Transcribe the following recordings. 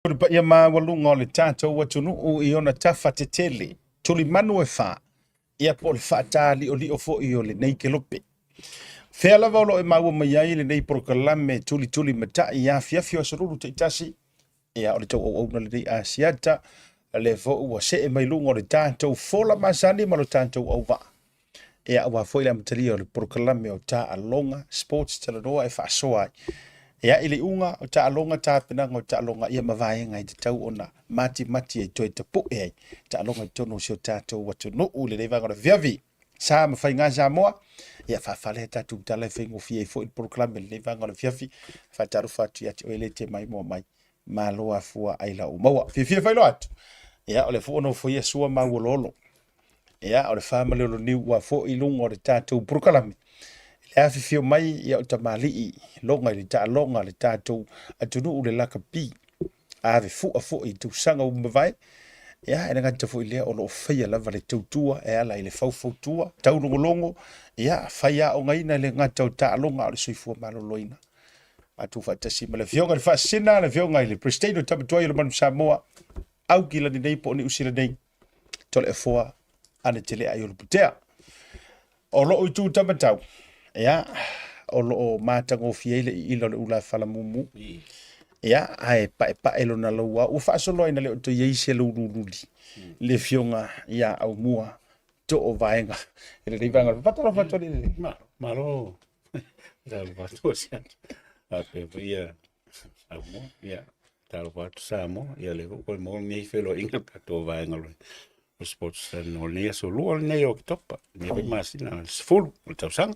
Le paia maualuga o le tatou atunuu i ona tafa tetele, tulimanu e fa, ia po o le faataliolio foi o lenei kelope. Fea lava o lo o e maua mai ai lenei polokalame tulituli matai i afiafi o aso lulu taitasi, ia o le tou auauna lenei Asiata, lea foi ua see mai luga o le tatou fola masani ma lo tatou auvaa. Ia aua foi le amatalia o le polokalame o taaloga sports talanoa e faasoa ai. Ia i le iuga o taaloga tapenaga o taaloga ia ma vaega e tatau ona matimati ai toe tapu'e ai taaloga i totonu o si o tatou atunuu i lenei vaega o le afiafi. Sa ma faiga Samoa, ia faafale a tatou tala e faigofie ai foi le polokalame i lenei vaega o le afiafi. Faatalofa atu ia te oe le te maimoa mai. Malo afua aila ua maua. Fiafia failoa atu. Ia o le foi ua nofoia Sua ma Auoloolo. Ia, o le fa ma le oloniu ua foi i luga o le tatou polokalame. I le afifio mai, ia o tamalii loga i le taaloga le tatou atunuu le lakapi. Ave fua foi i tausaga ua mavae. Ia, e le gata foi i lea o lo o faia lava le tautua e ala i le faufautua, taulogologo, ia, faiaogaina i le gata o taaloga a o le soifua maloloina. Matou faatasi ma le Afioga i le Faasisina, le Afioga i le President o Tama Tuai o le Manu Samoa, Aukilani nei po o Niu Sila nei, Toleafoa Ane Tele'a i Uluputea. O lou itu tamatau, ia, o lo o matagofie ai le iila o le ula falamumu. Ia, ae paepae lona lauao. Ua faasolo ai na le o toe i ai se laulululi le afioga ia Aumua Too Vaega. I lenei vaega. Faatalofa atu alii lelei. Malo, malo. Talofa atu o siata. Faapea foi ia Aumua, ia. Talofa atu Samoa, ia lea foi ua maua lenei feiloaiga le tatou vaega o le Sports Talanoa lenei aso lua lenei o Oketopa, lenei foi masina o le 10 o le tausaga.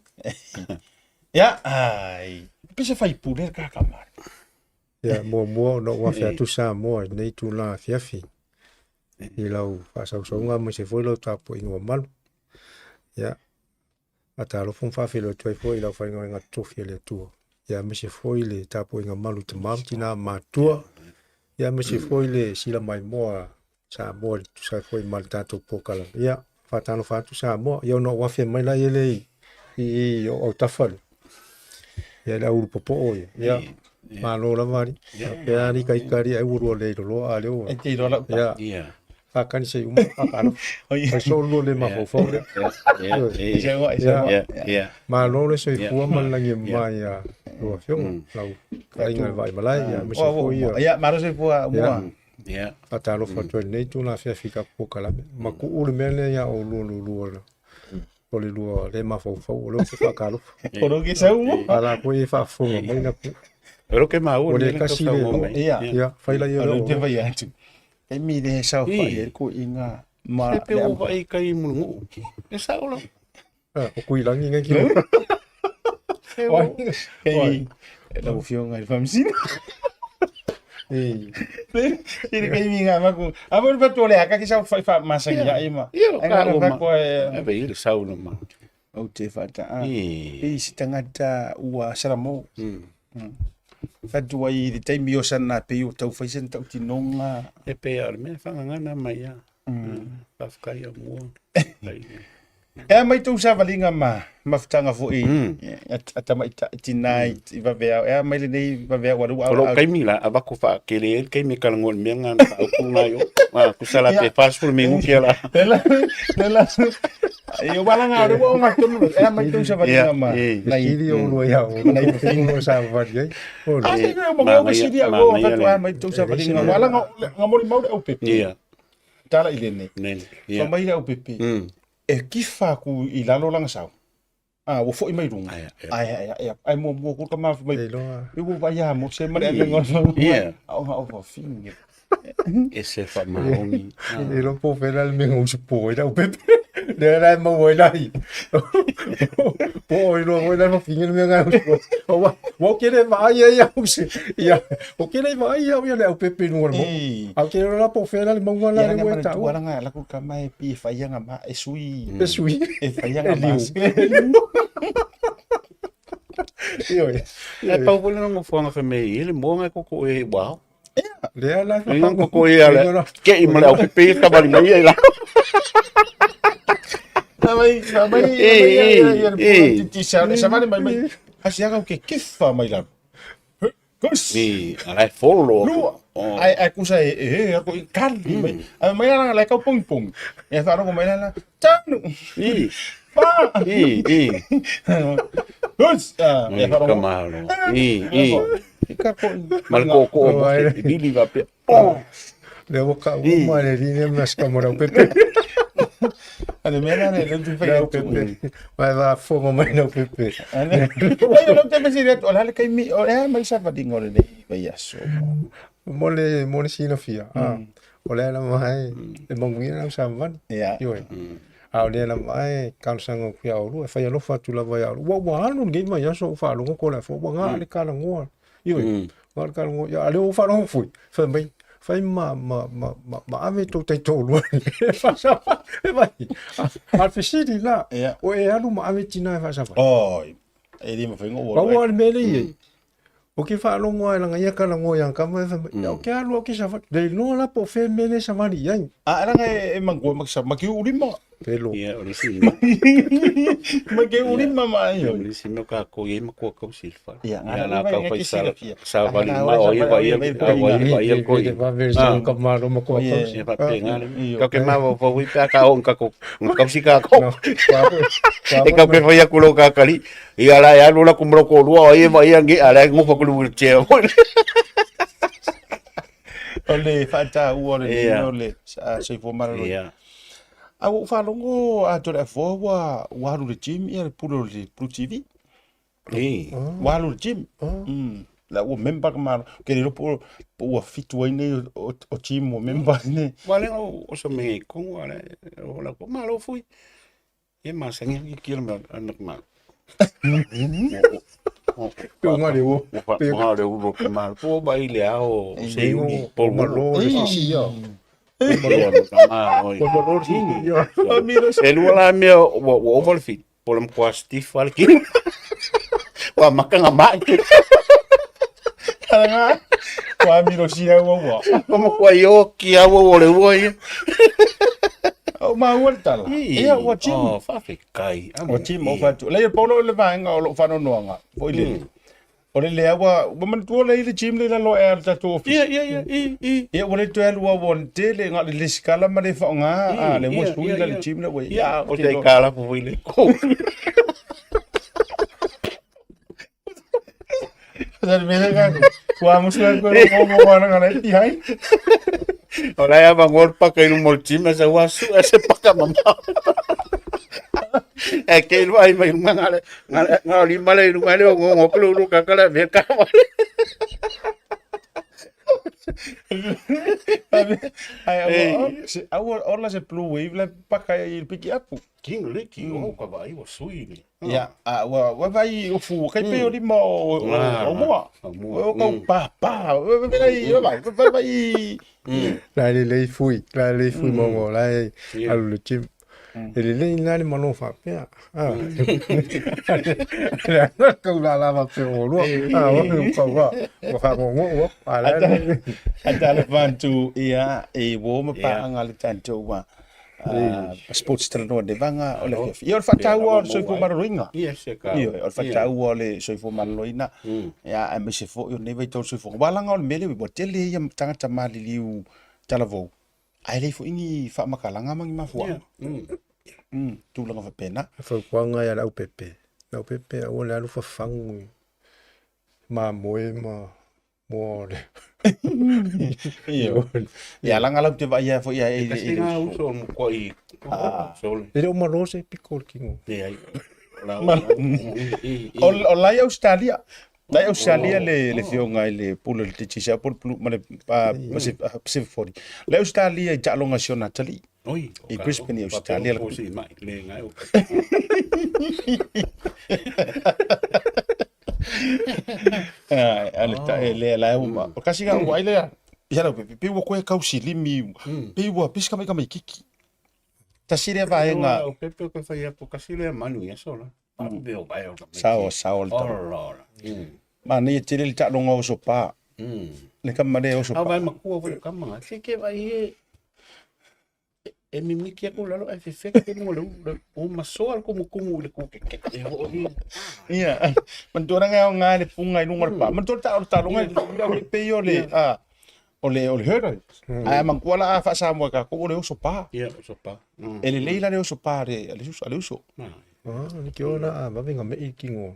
Ia, ai, pe se faipule le kaka mare. Ia, muamua ona ou afe atu Samoa i lenei itula afiafi i lau faasausauga aemaise foi lau tapuaiga mamalu. Ia, Faatalofa ma faafeiloai atu ai foi i le aufaigaluega totofi a le Atua, ia aemaise foi le tapuaiga malu i tama ma tina matutua, ia aemaise foi le sila maimoa a Samoa e tusa ai foi ma le tatou polokalame. Ia, faatalofa atu Samoa. Ia ona ou afe mai lea i i ou autafa lea, ia le au ulu popoo ia. Ia, malo lava alii. Faapea alii ika alii ai ua lua le iloa a lea ua. E te iloa lau Ia. Ia. Faakani se i uma faatalofa. Fai soo lua le mafaufau lea. Ia. Ia. Malo le soifua ma le lagi e mama ia lua afioga, lau aiga i le Vaaimalae, ia aemaise foi ia. Ia, malo soifua mua. Ia. Faatalofa atu ai i lenei itula afiafi i tatou polokalame. Matuu le mea lea ia oulua lulua o le lua le mafaufau, o lea ou te faatalofa. O lou ke sau mo. A la foi e faafofoga mai na ku. O lou ke maua. Ua le kasi le lua. Ia. Ia, fai la ia O lou te vai atu. Taimi le sau fai ai ko inga ma Se pe o vai kai mulungu. E sao la. O kuilangi ngai ki. Kei lau afioga i le Faamasino. Ei. I le kaimi ngā maku. A mo le patu o le haka ki sau whai wha masangi ia ima. Ia, Ai ngā ka wha ma. koe. E ve i le sau no ma. Au te whata. E. I si tangata ua saramo. Whatu ai i le taimi o sana pe o tau whai sen tau tinonga. E pe a le mea whangangana mai ia. Whawhakai a mua. E mai tou savalinga ma mafutaga foi a tamaitai tina i vaveao. E a mai lenei vaveao ua O lou taimi la, avatu faatele ai le taimi e talanoa i le mea lena na faaupu lena i o. A, tusa la pe 40 minute la. Lela, lela. Ia ua langa o le ua onga tonu. E a mai tou savalinga ma nai Kiri o lua ia o nai o savali ai. A se ma mo ke siri a go fatu a mai tou savalinga. Ua langa nga molimau le au pepe. Ia. Tala i lenei. Nene. Fa mai le au pepe. E kifa aku i lalo lana sau. A, ua foi mai luga. Ai, ai. Ai, ai, ai, ai, muamua ku ka mafu mai. Te iloa. I ua vai a mo se ma le avega o le Ia. A o o fafine. E se faamaoni. E iloa po o fea la le mea usu po ai lau pepe. Lea la e maua ai lai. Po o iloa foi la fafine le mea ngai usu po. Ua ua ke le vaai ai au se. Ia, o ke le vaai au ia le au pepe i luga o le mauga. Ei. A o ke iloa la po o fea la le mauga la Ia le langa ua e mana taua. tua langa la ku ka mai pi e whai anga ma e sui. E sui. E whai anga E ma. liu. Ioe. E pau foi le nofoaga fai mai i le moa ngai koko e ua ao. Lea la E ngai koko e ala. Ke i ma le au pepe e kavali mai ai la. Mai, mai, Ei, ei, ia le ei. pua titi sa, sa vale mai mai. Asi anga ke kifa mai lalo. Kus. Ni, ala e folo. Lua. Ai ai kusa e e e ko i kali mai. Ai mai la la kau pongi pongi. E faalogo mai la tanu. I. Fa. I, i. Hus. E faalogo. Ka malo. I, i. Ka ko. Ma le koko o Ai. vili va pe. Oh. Lea ua kau uma le alii lea ma si kama o Leaupepe. Ale mea la le tu fai atu. Leaupepe. Ma e faafofoga mai Leaupepe. Ale. Ai o te mesi atu o le kaimi o le mai sa vadinga o le vai aso. Mo le mo le silafia. Ah. O lea lava e e manuia lau savavali. Ia. Ioe. A o lea lava e talosaga atu ia oulua, e fai alofa atu lava ia oulua. Ua ua alu lenei vaiaso o faalogo ko le afoa, ua ga le kalagoa. Ioe. Ga le kalagoa. Ia, a lea ua faalogo foi, fai mai, fai ma, ma, ma, ma, ma ave tou taitoalua e faasavali. E vai. A o le fesili la, Ia. o e alu ma ave tina e faasavali. Oi. E le mafai ona ou Pau alu. lava le mea lea e i ai, Ou te faalogo lava e laga ia kalagoa ia kama e fai mai, ia ou te alu au ke savali. Le iloa la po o fea le mea lea e savali i ai. A laga e mangua ma ke ma ke ulima. Pelo. Ia, o le isi mea. Ma ke ulima ma ai. O le isi mea o kākou i ai matua kausi i le fale. Ia, Ia, la kau fai sa savali ma o ia va ia va ia va ia ko Le vave le sanga ka malo matua kausi. Ia faapena le mea. Kau ke mafaufau i pe a ka oo i kako kausi kākou. E kau ke fai aku lo kakali. Ia la e alu la ku ma lou toalua o ai e vaai ane a la e nofo atu i le wheelchair foi lea. O le faataua o le Ia. o le soifua maloloina. Ia. A ua ou faalogo Toleafoa ua ua alu i le gym ia le pule o le Blue TV. I. Ua alu i le gym. La ua member ka malo. Ke le iloa po po ua fitu ai nei o o gym ua member ai nei. Ua le o se mea i Kongo a le o la ko malo foi. E masani au ki kila mea ana ka malo. Pe o ngare o. Pe o ngare o ka malo. Po ba i le ao se uli po Malo le sisi ia. malo. O malo le sisi ia. E lua la mea ua ua ova le fili. Po le matua stiff lava le kino. Ua maka nga mai. Talaga. Ua milosia ua ua. Ua matua ioki au o le ua ia. O maua le tala. Ia ua gym. Oh, faafetai. Ua gym o fatu. Leai pau lea o le vaega o lou faanoanoaga foi lele. O le lea ua ua manatua lea i le gym lea i lalo ae a le tatou ofisa. Ia, ia, ia, i, i. Ia ua le toe alu au o tele na o le lesikala ma le faaaoga a le ua sui la le gym lea ua i ai. Ia, o te aitalafu foi le kou. Sa le mea lea ua musu ai koe mo mo ana ngana i hai. O la e avangoa le paka i luma o le gym, a sau a sue se paka mamao. E ke iloa ai mai luga nga le nga le nga lima le i luga le o ngongo ke le ulu kaka le avea kava. Ai aua ola se blue wave le paka i le piki apu. King le ki o ka vai o sui ni. Ia, a ua ua vai o fu kai pe o lima o o moa. O kau pa pa. Vai vai vai vai. La e lelei fui, la e lelei fui maomao, la e alu i le gym. E lelei la le malo faapea. Ah. Le aga kau lala faapea o lua. Ah, o kau la. Ua faagogo'u atu. A la e Atalofa atu ia e uō ma paaga a le tatou sports talanoa i le vaga o le afiafi. Ia o le faataua o le soifua maloloina. Ioe, o le faataua o le soifua maloloina, ia aemaise foi o lenei vaitau o le soifuaga. Aua leaga o le mea lea ua tele ia tagata maliliu talavou, ae leai foi ni faamatalaga ma ni mafuaaga. Tulaga faapena. Le fautuaga ia le aupepe, le aupepe aua le alu fafagu i mamoe ma moa o le Ioe. Ia leaga lau te vaai lava foi e E tasi lena uso o le matua sole. E le o malo se piko o le tino. Leai. O la i Ausetalia. La i Ausetalia le afioga i le pule o le Digicel po o le Blue ma le Pacific 40. La i Ausetalia i taaloga a si ona atalii. I Brisbane i Ausetalia. A le ta e lea la e uma. O kasi nga ua ai lea. Ia lau pe pe ua koe kausi limi. Pe ua pisi ka mai ka mai kiki. Tasi lea vaega. O pepe o ke whai aku kasi lea manu ia sola. Pape o vai o ka mai. Sao sao le tau. Ora. Manaia tele le taaloga o sopa. Le kama lea o Au sopa. vai makua foi kama nga. Se ke vai e e mimiki aku lalo e fefeke ke mo le o masoa le kumu kumu le ku ke ke. E ho i. Ia, manatua ranga o ngā le punga i lunga o le pā. Manatua le taaloga i le pe o le, a, O le o le hurdle. Ae a manatua la a faa-Samoa e tatou o le oso pa. Ia, oso pa. E lelei la le oso pa a le a le uso, a le uso. Ah, ni ke ona a vave nga mei kingo.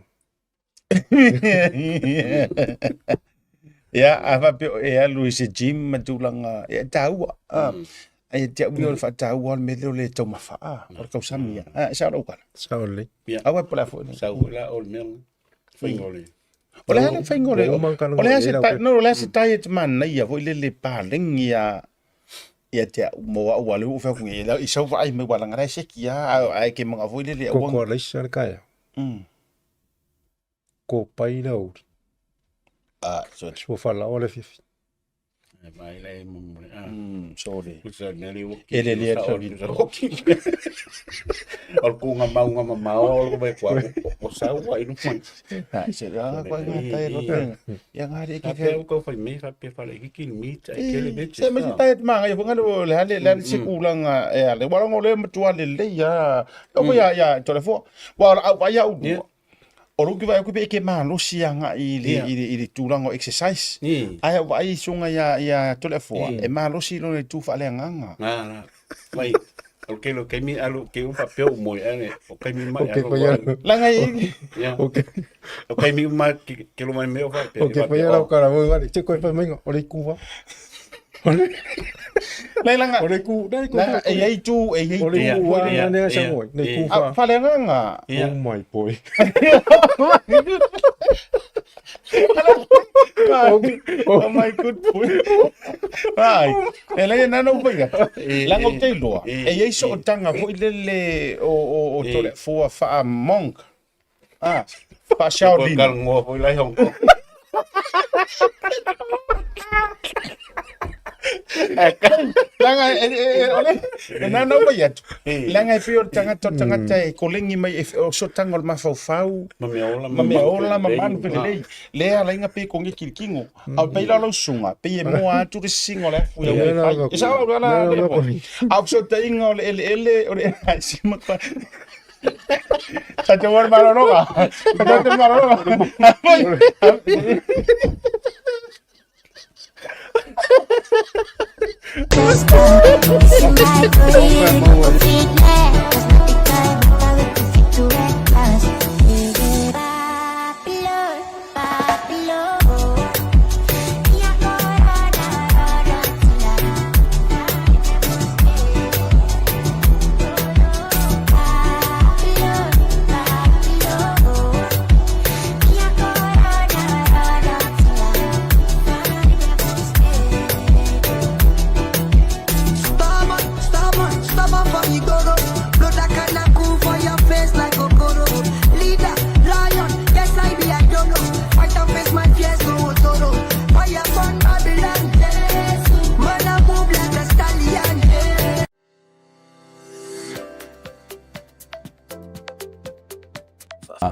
Ia, a faapea o e alu i se gym ma tulaga, ia e taua. Ae ia te au ia o le faataua o le mea lea o le taumafa, o le tausami ia. E sao lau tala? Sao lelei. Aua e po o le a foi. Sau foi la o le mea lena. Faiga o le... O le a le faiga o le... O le a se no, o le a se diet manaia foi lele paleni a ia te au mo au a le ua fai atu nei, i sau vaai mai ua leaga la e seki lava, ae ke manao foi lele aua. Koko alaisa le taeao. Kopai le aoauli. Ah, sorry. Sua falaoa le afiafi. E vai la e mumule. Ah. Sorry. Pusa neli o E le le atu ki. O le kunga maunga mamao o le vai kua. O sau wa inu mai. Ah, se la kwa nga tai ro te. Ia nga re ki fe. Ka ko fai me fa pe fa le ki mi ta ke le me. Se me tai ma nga nga le le le se kulanga e le wala ngo le matua le le ya. O ya ya to le fo. Wa au vai au. O lou vaai atu pe e ke malosi agai i le, i le, i le tulaga o exercise. Ae au vaai suga ia, ia Toleafoa, e malosi i lona itu faaleagaga. Na, na. Mai, o ke lo kaimi alu ke u faapea u moe ane, o kaimi mai alu. Langa i. Ia. O kaimi uma ke, ke lo mai mea o faapea. O ke whai au kara mo ngari, te koe whai mainga, o le ku wa. O le Nei langa. O le ku, nei ku. E iai tu, e iai tu. O le ku wa, ne sa ngoi, nei ku fa. Faaleagaga. Oh my boy. Oh my good boy. Ai, e leai na nau mai Langa o te iloa, e iai sootaga foi lele o o o Toleafoa faa monk. Ah, faa Shaolin. Kalongoa foi lai Hong Kong. Leaga e, e, e, o le, e nana mai atu. Leaga e pei o le tagata, o le tagata e kolegi mai, e, o sotaga o le mafaufau, Ma mea ola, ma mea ola, ma manu felelei. Le ala inga pei kongi kilikino. A o pei la lau susuga, pei e moa atu le sisiga o le afu i au e fai. E sao au ala, a o fesootaiga o le eleele, o le si matua. Sa te war malologa. Sa te malologa.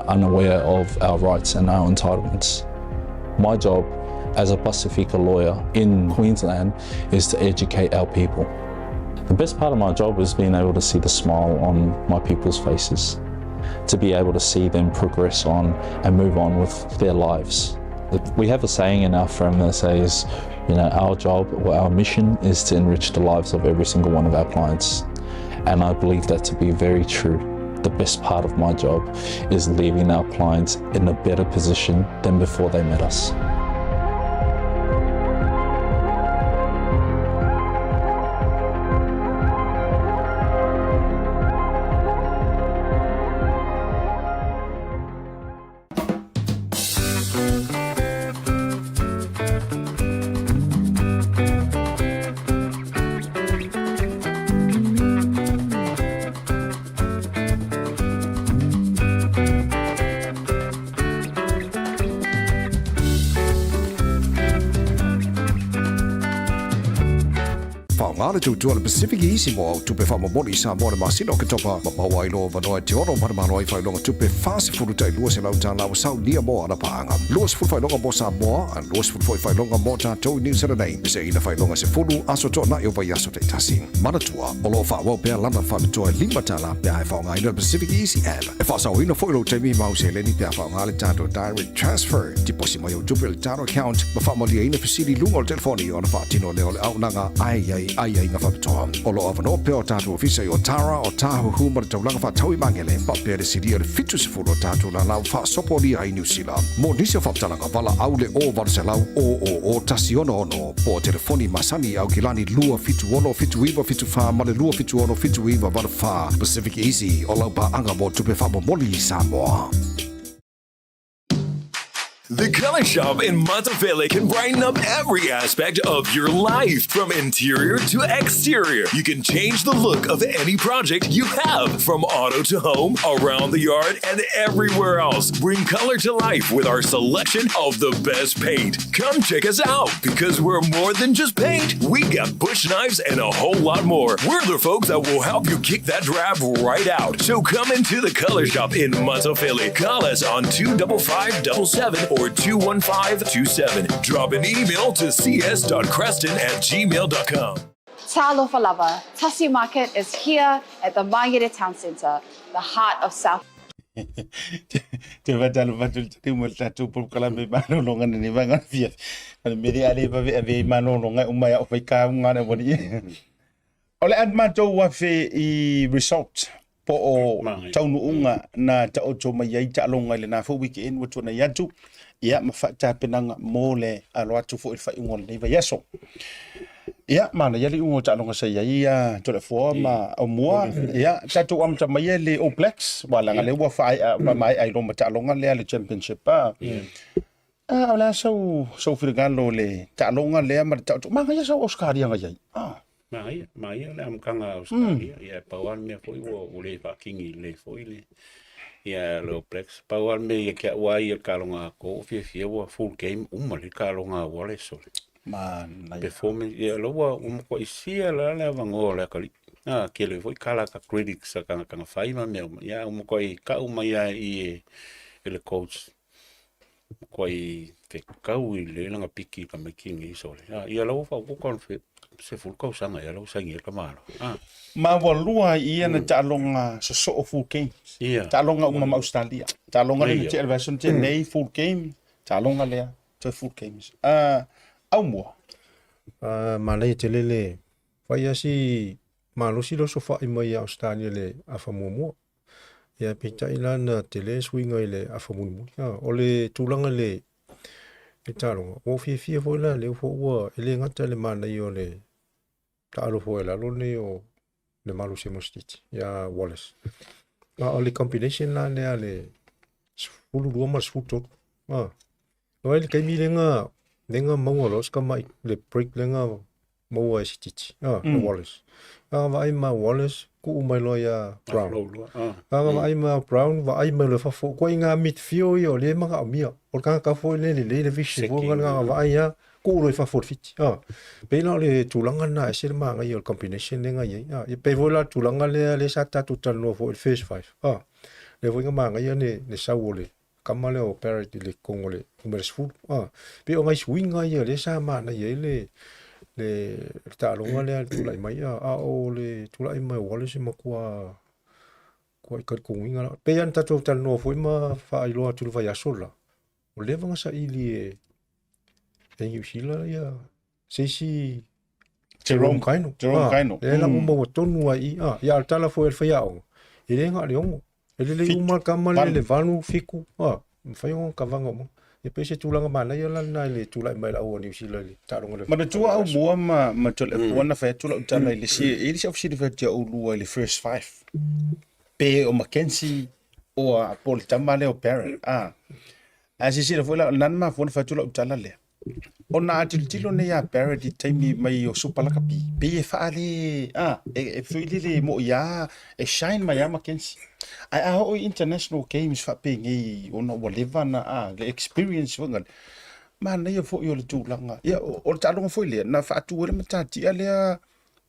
Unaware of our rights and our entitlements. My job as a Pasifika lawyer in Queensland is to educate our people. The best part of my job is being able to see the smile on my people's faces, to be able to see them progress on and move on with their lives. We have a saying in our firm that says, you know, our job or our mission is to enrich the lives of every single one of our clients. And I believe that to be very true. The best part of my job is leaving our clients in a better position than before they met us. Faaaoga le tautua a le Pacific Easy mo au tupe faamomoli i Samoa i le masina o Oketopa ma maua ai lou avanoa e te ono manumalo ai faailoga tupe 40 tai $200 ua saunia mo ana paaga. 20 faailoga mo Samoa, a 20 foi faailoga mo tatou i Niu Sila nei. Peseina faailoga 10 aso toanai o vaiaso taitasi. Manatua, o lo o faaauau pea lana faapitoa e $5 pe a e faaaogaina le Pacific Easy App. E faasaoina foi lou taimi ma au seleni pe a faaaoga le tatou Direct Transfer. Tiposi mai au tupe i le tatou account ma faamalieina fesili i luga o le telefoni ona faatino lea o le auaunaga a e i ai aiaiga faapitoa. O lo o avanoa pea o tatou ofisa i Otara, Otahuhu ma le taulaga faatau i Magele, faapea le silia i le 70 o tatou lala ua faasopolia ai Niu Sila. Mo nisi o faamatalaga, valaau le 0800 000 166 po o telefoni masani i Aukilani 276 7974 ma le 276 7984. Pacific Easy, o lau paaga mo tupe faamomoli i Samoa. The Color Shop in Matafele can brighten up every aspect of your life, from interior to exterior. You can change the look of any project you have, from auto to home, around the yard, and everywhere else. Bring color to life with our selection of the best paint. Come check us out because we're more than just paint. We got bush knives and a whole lot more. We're the folks that will help you kick that drab right out. So come into the Color Shop in Matafele. Call us on 25577 or 21527. Drop an email to cs.creston at gmail.com. Talofa lava, Tasi Market is here at the Mangere Town Centre, the heart of South Te fatalofa atu i le taliu mo le tatou polokalame malologa lenei vaega o le afiafi. O le mea lea a le vave ave ai malologa e uma ai a o fai kauga le aualii. O le a matou afe i result po o taunuuga na taoto mai ai taaloga i lena foi weekend ua tuanai atu, ia ma faatapenaga mo le alo atu foi i le faaiuga o lenei vaiaso. Ia, manaia le iuga o taaloga sa i ai ia Toleafoa ma Aumua. Ia, tatou amata mai e le All Blacks, ua leaga lea ua faaea faamaea ai loa ma taaloga lea le championship. Ah, ah, o le a sau sau finagalo i le taaloga lea ma le taoto. Manaia sau Australia na i ai. Ah. Manaia, manaia le amataga a Australia. Ia, e pau lava le mea foi ua ua le faatini lelei foi le ia le All Blacks. Pau lava le mea ia te au lava ia i le taaloga atoa ua fiafia ua full game uma lelei taaloga a Wallace o le Manaia. performance. Ia, o la ua ua matuai sia la le avanoa o le atalii. A tele foi tala a critics a tagata na fai ma mea uma. Ia, ua matuai tau mai lava i i e le coach Matuai fetaui lelei lana piki i tamaiti nei sole. A, ia la ua faaopoopo ona 10 tausaga ea la ua saini ai le tamaloa. A. Ma ua lua ai ia na taaloga sosoo full games. Ia. Taaloga uma ma Australia. Taaloga lea na tea i le vaiaso na tea nei full game, taaloga lea toe full games. A, Aumua. A, manaia tele le fai lava si malosi le osofai mai ia Ausetalia i le afa muamua. Ia peitai la na tele suiga i le afa mulimuli. A, o le tulaga i le i taaloga, ua ou fiafia foi la lea foi ua e le gata i le manaia o le taalo foi a lalo lenei o le malosi o Mosititi ia Wallace. A o le combination la lea a le 12 ma le 13. A, Vaai le taimi lea na, lea na maua loa si tamai, le break lea na maua e Sititi, ah, mm. Wallace. A vaai ma Wallace, tuu mai loa ia Brown. A na vaai ma Brown, vaai mai loa fafo. Koa i ngā midfield ia o lea e manaomia. O le tagata foi lea lelei le vision foi nga vaai ia, tuu loa i fafo o le fiti. Ah, pei la o le tulaga lena e ese le manaia o le combination lea na i ai. Ah, e pei foi la le tulaga lea lea sa tatou talanoa foi i le first five. Ah, lea foi na manaia le, le sau o le kama lea o Barrett i le totonu o le numera 10. A, pei o nai suiga ia lea sa manaia ai le le le taaloga lea le tulai mai a, a o le tulai mai o Wallace e matua matuai talitonuina la. Pei lava ona tatou talanoa foi ma faailoa atu i le vaiaso le la, ua leva ona saili e e Niu Sila ia se isi Jerome Kaino. Jerome Ah, Kaino. Lea la ua maua tonu ai i, ah, ia a o le tala foi a le faiaoga, e le na o le 6. E lelei Fitu, uma le kama lea i 8. le 8, 7, ah, mafai ona kavaga uma. E pei se tulaga manaia la lena i le tulai mai o le au a Niu Sila i le taaloga i le Manatua au mua ma ma Toleafoa na fai atu lau tala i le isi, e i ai le isi au fesili fai atu ia oulua i le first five. Pe o McKenzie o a po o le tama lea o Barrett. Ah. Ae silasila foi la, o lena na mafua ona fai atu lau tala lea. Ona a tilotilo nei a Barrett i taimi mai o Super Lakapi, pei e faale, a, e, e foi lele e mo'i a, e shine mai a McKenzie. Ae a oo i international games faapenei ona ua leva na, a, le experience foi ngale, manaia foi o le tulaga. Ia, o, o le taaloga foi lea, na faatu ai le matatia lea.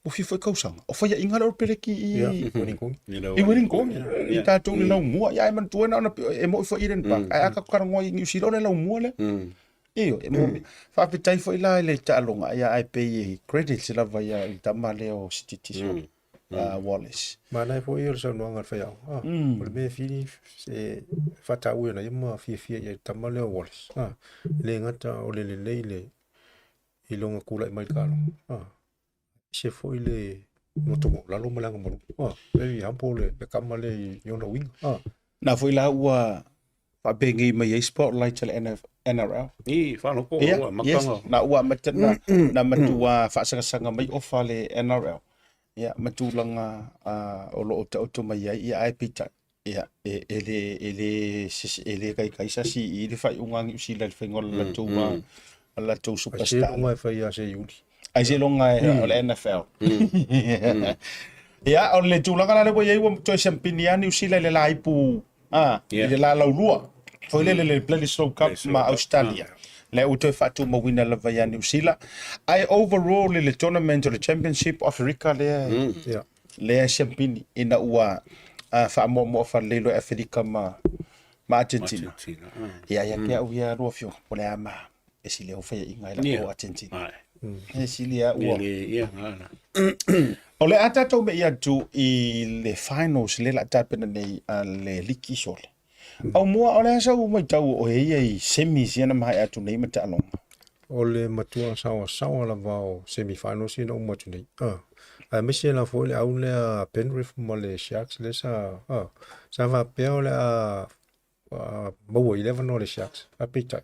Ua fia foi kausaga, o faiaʻiga lea o le peleki i i Wellington, i tatou i le laumua. Ia ae manatua na ona e moi foi Eden Park, ae a tatou talanoa i Niu Sila o le laumua lea. Ioe, e moni. Faafetai foi la i le taaloga, ia ae pei e credits lava ia i le tama lea o Sititi Soli, Wallace. Manaia foi o le saunoaga a le faiaoga, o le mea e fili e faataua i ana ia ma fiafia i ai le tama lea o Wallace, e le gata o le lelei i lona tulai mai i le taaloga, ese foi le loto maualalo ma le agamalu. Ah, very humble le, le kama lea i, i ona uiga. Ah. Na foi la ua faapenei mai ai spotlight a le NF, NRL. I, whanoko, yeah, ua matanga. Yes, na ua amata na, na matua faasagasanga mai ofa le NRL. Ia, ma tulaga uh, o lo o taoto mai ai, ia ae peitai. Ia, e, e le, e le, e le kaikai sasi i le faaiuga a Niu Sila i le faiga o le latou, mm. a latou superstar. Ai se longa e fai ia se Iuli. Ai se longa e, o le NFL. Ia, o le tulaga la lea ua i ai ua toe siampini lava Niu Sila i le la ipu, a, i le la laulua. Foi lele le Bledisloe Cup ma Australia. Lea ua toe faatumauina lava ia Niu Sila. Ae overall i le tournament o le Championship of Africa lea, Yeah. lea e siampini ina ua faamoamoa faalelei loa e Aferika ma ma Argentina. Argentina. Ah. Ia ia te au ia lua afioga po o le a ma e sili au faiaʻiga ai Ia. latou Argentina. Ai. E sili a ua. Le ia ngala. O le a tatou me'i atu i le finals le la tapena nei a le liki sole. Au mua o le a sau maitau o e ia i semis ia na maea atu nei ma taaloga. O le matua saoasaoa lava o semi-finals ia na uma atu nei. Ah. Aemaise la foi le au lea Penrith ma le Sharks lea sa, ah, sa faapea o le a a maua i le avanoa le Sharks. Ae peitai,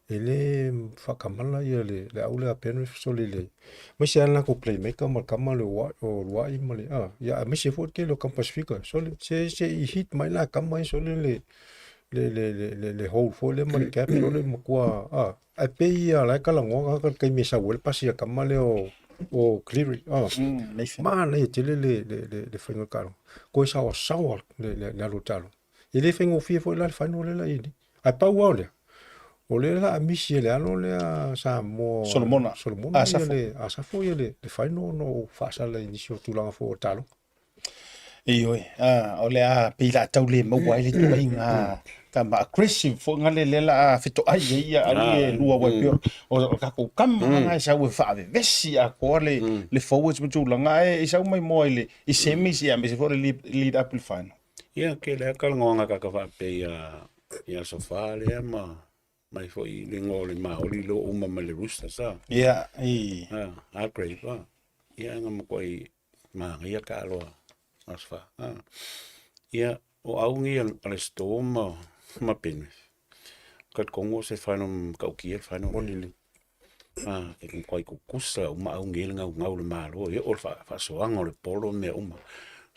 e le faakamala ia le, le au lea a Penrith soli le, aemaise lava le latou playmaker ma le kama le o Luai ma le, ah, ia aemaise foi le tele o kama Pasifika. Soli, se, se i hit mai la kama ia soli le, le, le, le, le, le hold foi lea ma le cap soli matua, ah, ae pei ia la e talanoa tagata i le taimi e sau ai le pasi a kama lea o, o Cleary. Ah, Nathan. manaia tele le, le, le, le faiga o le taaloga. Koe saoasaoa le, le, le alu o le taaloga. E le faigofie foi la le final lea la i nei. Ae pau lava o lea, o lea la a misi e le alo lea Samoa Solomona. Solomona Ah, Safo. ia le Asafo ia le, le final ona o faasala i nisi o tulaga foi o taaloga. Ioe, ah, o le a pei la tau le maua ai le tuaiga tama aggressive foi nga le le la fetoai ai ia au e lua wai peo o o takou kama nga e sau e faavevesi atoa le le forwards ma tulaga ae i sau mai moa i le i semis ia aemaise foi o le lead, lead up i le final. Ia, ke lea talanoaga kaka faapea ia, ia Aso Fā lea ma mai foi le igoa o le Maoli lea ua uma mai le Roosters a. Ia, i. A, Hargrave a. Ia, na matuai manaia taalo a Aso Fā. A. Ia, o au nei a le Storm ma, ma Penrith. Talitonu o se final matautia le final. Moni lelei. A, e matuai tutusa uma au nei le gaugau i le Malo, e oo i le faasoaga o le polo ma mea uma.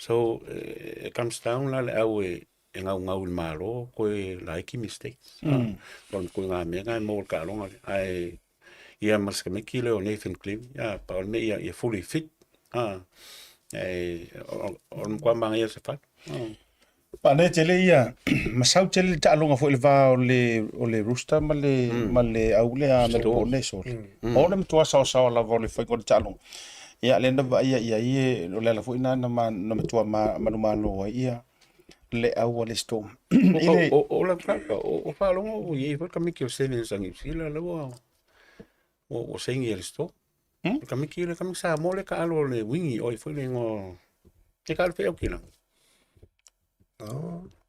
So, it comes down la le au e gaugau i le Malo toe laiti mistakes. O le ituaiga mea lena e maua i le taaloga lea. Ae ia ma si tamaiti lea o Nathan Cleary, a, pau o le mea ia fully fit, a, ae o le matua manaia o se final. Manaia tele ia, ma sau tele le taaloga foi i le va o le, o le Rooster ma le, ma le au lea a Melbourne sole. O le matua saosaoa lava o le faiga o le taaloga. Ia, lea na vaaia i ai e, o le ala foi lena na, ma, na matua ma, manumalo ai ia le au a le Storm. I le, O, o, o la kaka, o, o faalogo ua i ai foi le tamaiti o Sevens a Niu Sila la ua, ua, ua saini e le Storm. Le tamaiti, le tamaiti Samoa le taalo o le wingi, oi foi le igoa, le taalo feaukina.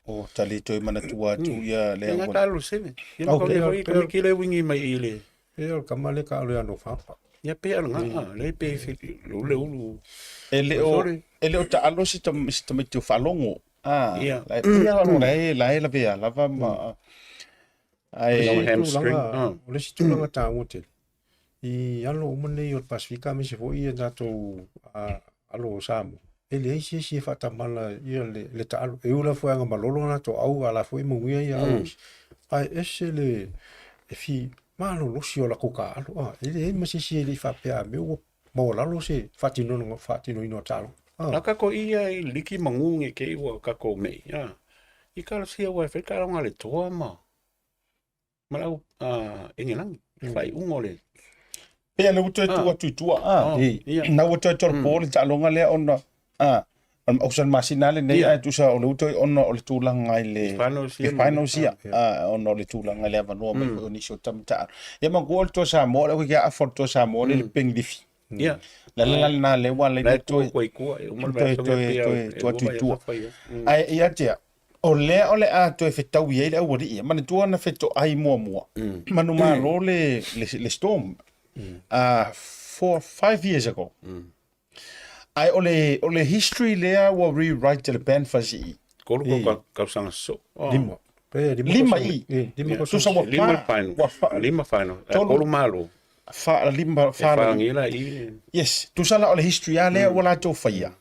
O, ta le toe manatua atu ia le au. Taalo le seven. Ia Okay. okay. Foi tamaiti le wingi mai i le. E o le kama le taalo ia Nofapa. Ia pe ala nga, le pe le le ulu. E le o, e le o taalo si tam, si tamaiti o faalogo. Ah, Ia. la e pia la e la e lavea lava ma Ae, No hamstring. tulaga, o le isi tulaga taua tele, i alo uma nei o le Pasifika aemaise foi ia tatou alo o Samoa, e leai se isi e faatamala ia le, le taalo. E ui lava foi e agamalolo a latou au, a la foi e manuia ia au isi. Ae ese le e fi malolosi o latou taalo. A, e leai ma se isi e le i faapea a mea ua maualalo se faatinoina, faatinoina o taaloga. A kakou ia i liki ma gu nge kei ua kakou mei. A, i kalasia ua e fai taaloga a le toa ma ma le au Engelani, le faaiuga o le. Pei lea ua toe tuu atu i tua, a. Na ua toe tolopo le taaloga lea ona, a, o le masina lenei, ae tusa o lea ua toe, ona o le tulaga i le finals ia, ona o le tulaga i le avanoa mai foi o nisi o tama taalo. Ia manatua o le Toa Samoa, lea ua afa o le Toa Samoa lea i le pengilifi. Le ala la lena lea ua ala ai ona toe toe tuu atu i tua. Ae ia te au, o lea o le a toe fetaui ai le aualii ia, manatua na fetoai muamua, manumalo le Storm, 4, 5 years ago. Ae o le, o le history lea ua rewrite e le Banfas i. Kolu ko kausaga sosoo. Lima. Lima i. Lima. Tusa ua Lima final. Ua fa. Lima final. Tolu malo. Fa, lima, fa. E wha i. Yes. Tusa la o le history a lea ua latou faia.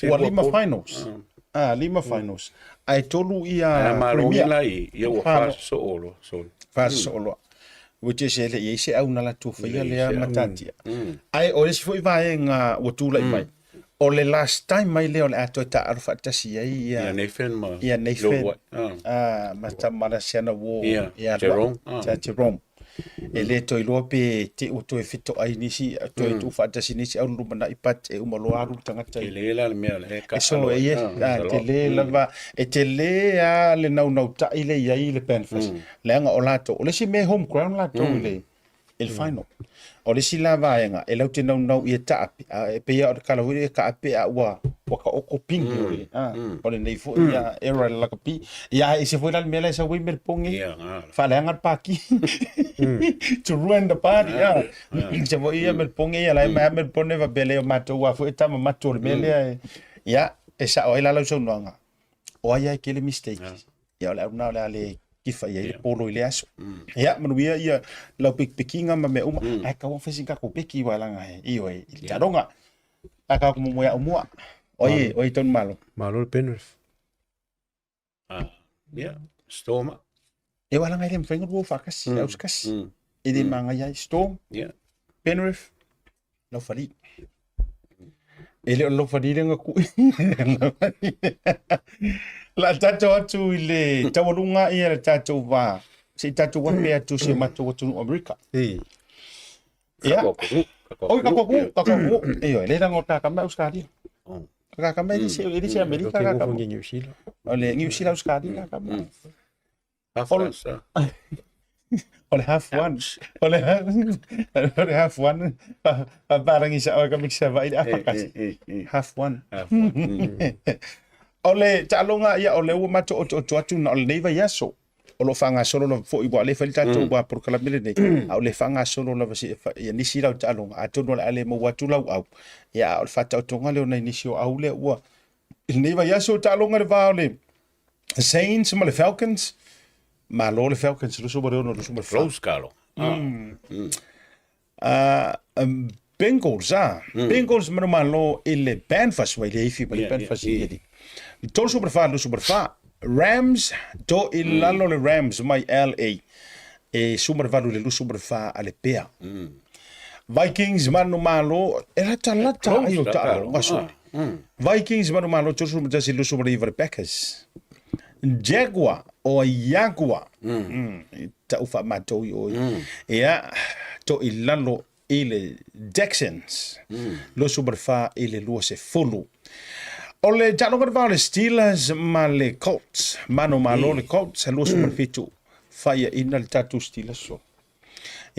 Ua lima finals. Ah, lima finals. Ae tolu ia Premier. Malo i, ia ua fa sosoo loa. Sorry. Fa sosoo loa. Which is e le i ai se au na latou faia lea matatia. Ae o le isi foi vaega ua tulai mai, o le last time mai lea o le a toe taaalo faatasi ai ia ia Nathan ma ia Nathan ma tama la Siana Wo ia Jerome ia Jerome. E le toe iloa pe te ua toe fetoai nisi toe tuu faatasi nisi au lumanai but e uma loa alu le tagata i Tele la le mea o le e so e ia tele lava e tele a le naunautai le i ai le Panthers. Leaga o latou, o le isi mea e home ground latou i le, i le final. O le isi la vaega, e latou te naunau ia taape, a e pei lava o le kala foi lea e taape a ua, ua taoto pigi o le, a, o lenei foi ia era i le lakapi. Ia ae ese foi la le mea la e sau ai Melepong e faaleaga le paki. To ruin the party, a. Ese foi ia Melepong ia la e mai lava Melepong e faapea leai o matou lava foi e tama matua o le mea lea e, ia, e sao ai la lau saunoaga. O ai lava e tele mistakes. Ia o le au lena o le a le kifa i ai le polo i le aso. Ia, manuia ia lau pekipekiga ma mea uma. Ae tau ona fai sina tatou peki aua leaga e ioe i le taaloga. Ae tatou momoe au mua. O ai e, o ai e tau malo? Malo le Penrith. Ah, ia, Storm. E aua leaga e le mafai ona lua faatasi, au se tasi. E le magaia ai Storm, Penrith, Laufali. E le o le Laufali lea na kui. La tatou atu i le taualuga ia le tatou va. Se i tatou ape atu si o matou atunuu Amerika. Ei. Ia. Oi, ka koku, ka koku. Ioe, le leaga o Kakama Australia. Kakama e le se e le se Amerika Kakama. Niu Sila. O le Niu Sila Australia Kakama. Half one. O le half one. O le o le half one. Paparangi sa oe ka mikisa vai le afa kasi. Half one. Half one. O le taaloga ia o lea ua matou otooto atu na o lenei vaiaso. O lo o faagasolo lava foi aua o lea e fai le tatou polokalame lenei, a o lea e faagasolo lava seia fai ia nisi lau taaloga, atonu o le a le maua atu lau au, ia a o le faataotoga lea o nai nisi o au lea ua i lenei vaiaso taaloga i le va o le Saints ma le Falcons. Malo le Falcons, 26, 24. Close kalo. Bengals, ah. Bengals manumalo i le Banfas, ua i le ifi ma le Banfas i ali. 34, 24. Rams, to i lalo le Rams mai LA. E 18 i le 24 a le Pea. Vikings manumalo, e lata lata ai o taalo, ngaso. Vikings manumalo, 31 i le 29 le Packers. Jaguar, o Jaguar, tau faamatou i o. Ia, to i lalo i le Texans, 24 i le 20. O le taaloga le va o le Steelers ma le Colts, mano malo le Colts, 27, faiaina le tatou Steelers so.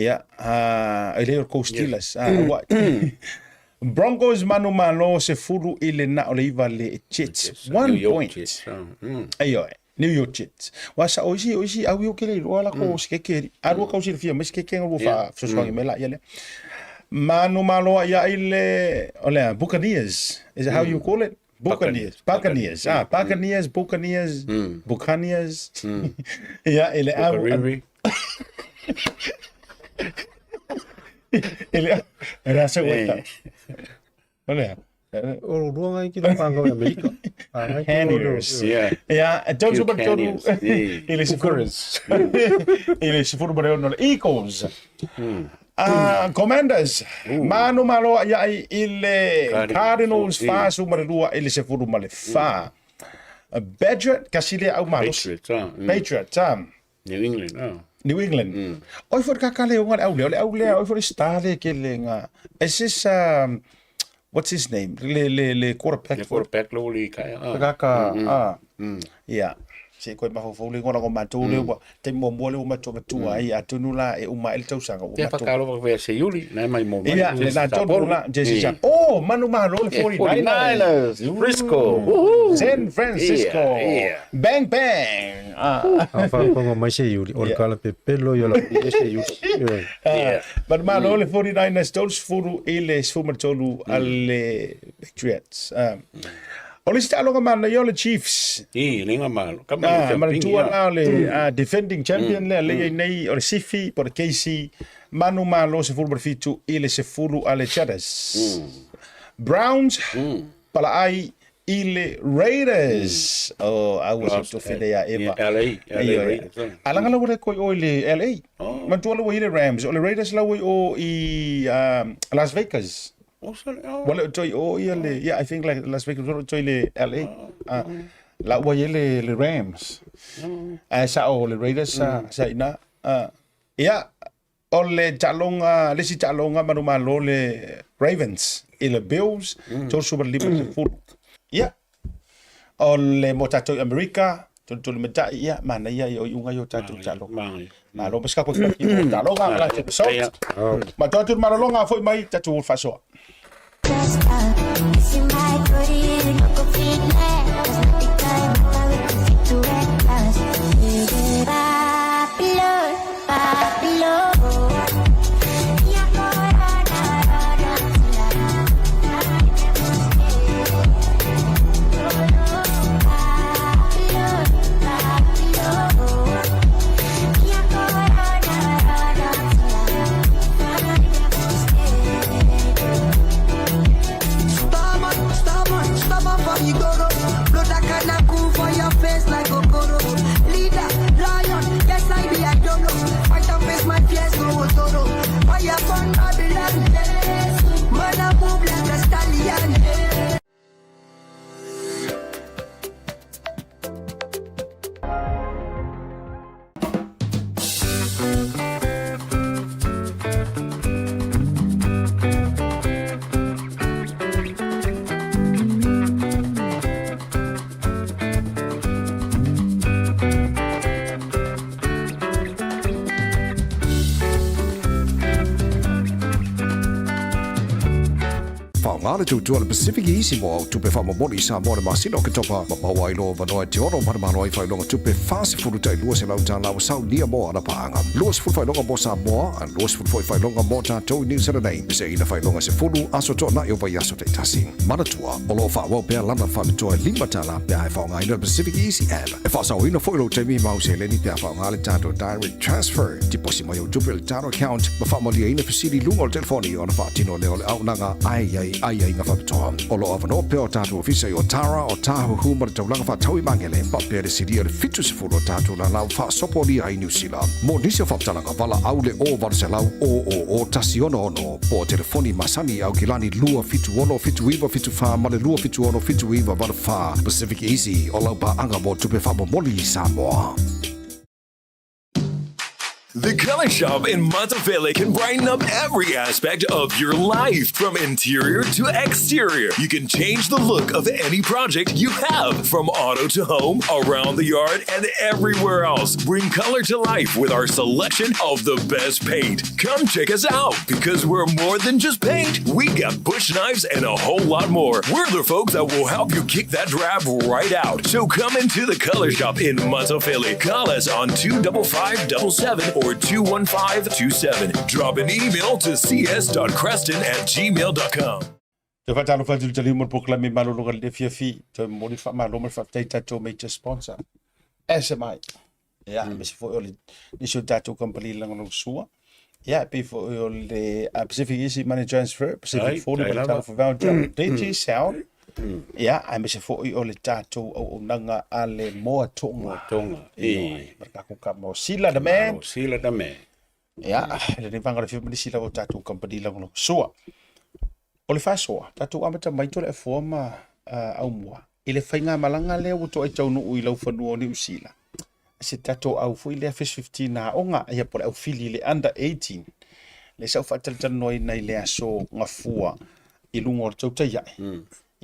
Ia, e le o le kou Steelers. Broncos manu malo 10 i le na o le 9 le Jets. 1 point. Aioe. New York Jets. Wa sa o isi o isi au i o kele iloa la ko sikeke eri. A lua kau silafia mai sikeke nga lua wha fesoasoani mai la ia lea. Manu malo ia i le o lea Buccaneers. Is it how you call it? Buccaneers. Buccaneers. Ah, Buccaneers, Buccaneers, Buccaneers. Ia i le au. Buccariri. I le e le asa ua tau. O lea. O lo lua ngai ki lo panga i Amerika. Buccaneers. Yeah. Ia, e tau super tolu. Buccaneers. I le sefulu. I le sefulu ma le ono le Eagles. Ah, Commanders. Manu malo ia i i le Cardinals 4 ma le 2 i le sefulu ma le 4. Badger, kasi le au malosi. Patriots, ah. Patriots, ah. New England, ah. New England. Oi foi ka le onga le au lea, o le au lea, oi foi le star le ke le nga. Is this what's his name? Le le le quarterback. Le quarterback lo li kai. Ah. Ka ka ah. Ia. Se koe mafaufau le ngola ngo matou le ua taimi muamua le ua matou avatua ai atonu la e uma ai le tausaga ua Te matou. whakaaro whakawhea se Iuli, nai mai mo mai. Ia, le na tonu la, Jesse Chan. Oh, manumalo le 49ers. 49ers, Frisco. Woohoo. San Francisco. Yeah, yeah. Bang bang. Ah. A faafofoga mai se Iuli, o le kalapepelo ia lau ia se Iuli. Ioe. Yeah. Manumalo le 49ers 30 i le 13 a le Patriots. Ah. O le isi taaloga manaia o le Chiefs. I, le nga malo. Ka Ah, manatua la o le ah, defending champion lea lea i nei o le Sifi po o le KC Manu Malo 17 i le 10 a le Cheddars. Browns palaai i le Raiders. Oh, a ua se tofi lea Eva. LA, LA Raiders. Alaga la ua le koi o i le LA. Manatua la ua i le Rams. O le Raiders la ua i o i Las Vegas. Ua le o toi o ia le, yeah, I think like Las Vegas, ua le o toi le LA. Ah, la ua i le, le Rams. Ae sa o le Raiders sa, sa ina. Ah, ia, o le taaloga, le isi taaloga manumalo le Ravens i le Bills, 35. Ia, o le mo tatou i Amerika, tolitoli matai, ia, manaia ia o iuga ia o tatou taaloga. Malo ma se kako ki mo taaloga, last episode. Ma to atu le malologa, foi mai tatou faasoa. Faaaoga le tautua a le Pacific Easy mo au tupe faamomoli i Samoa i le masina o Oketopa ma maua ai loa avanoa e te ono manumalo ai faailoga tupe 40 tai 200 tālā ua saunia mo ana paaga. 20 faailoga mo Samoa, a 20 foi faailoga mo tatou i Niu Sila nei. Peseina faailoga 10 aso toanai o vaiaso taitasi. Manatua, o lo o faaauau pea lana faapitoa e 5 tālā pe a e faaaogaina le Pacific Easy App. E faasaoina foi lou taimi ma au seleni pe a faaaoga le tatou Direct Transfer. Tiposi mai au tupe i le tatou account ma faamalieina fesili i luga o le telefoni ona faatino lea o le auaunaga ai ai aiaiga faapitoa. O lo o avanoa pea o tatou ofisa i Otara, Otahuhu ma le taulaga faatau i Magele, faapea le silia i le 70 o tatou lalau faasopolia ai Niu Sila. Mo nisi o faamatalaga, valaau le o 800 000 166 po o telefoni masani i Aukilani 276 7974 ma le 276 7984. Pacific Easy, o lau paaga mo tupe faamomoli i Samoa. The Color Shop in Monteville can brighten up every aspect of your life, from interior to exterior. You can change the look of any project you have, from auto to home, around the yard, and everywhere else. Bring color to life with our selection of the best paint. Come check us out because we're more than just paint. We got bush knives and a whole lot more. We're the folks that will help you kick that drab right out. So come into the Color Shop in Monteville. Call us on 25577 or 21527. Drop an email to cs.creston at gmail.com. Toe faatalofa atu i le taliu mo le polokalame malologa le fiafi. Toe momoli le faamalo ma le faafetai i tatou major sponsor, SMI. Ia, aemaise foi o le nisi o tatou kamupani lagolagosua. Ia, e pei foi o le Pacific Easy Money Transfer, Pacific Ai, 40 ai ma le lava. Talofa Voucher, Digicel. Ia, aemaise foi o le tatou auaunaga a le Moa Tonga. Tonga. Ioe, ma le tatou kama o Sila the man. Malo, Sila the man. Ia, lenei vaega o le fiafia ma nisi lava o tatou kamupani lagolagosua. O le faasoa, tatou amata mai Toleafoa ma Aumua i le faigamalaga lea ua toai taunuu i laufanua o Niu Sila. se tatou au foi lea First 15 aoga, ia po o le au fili le under 18. Lea sa ou faatalatalanoaina i le aso Gafua i luga o le tautai ae.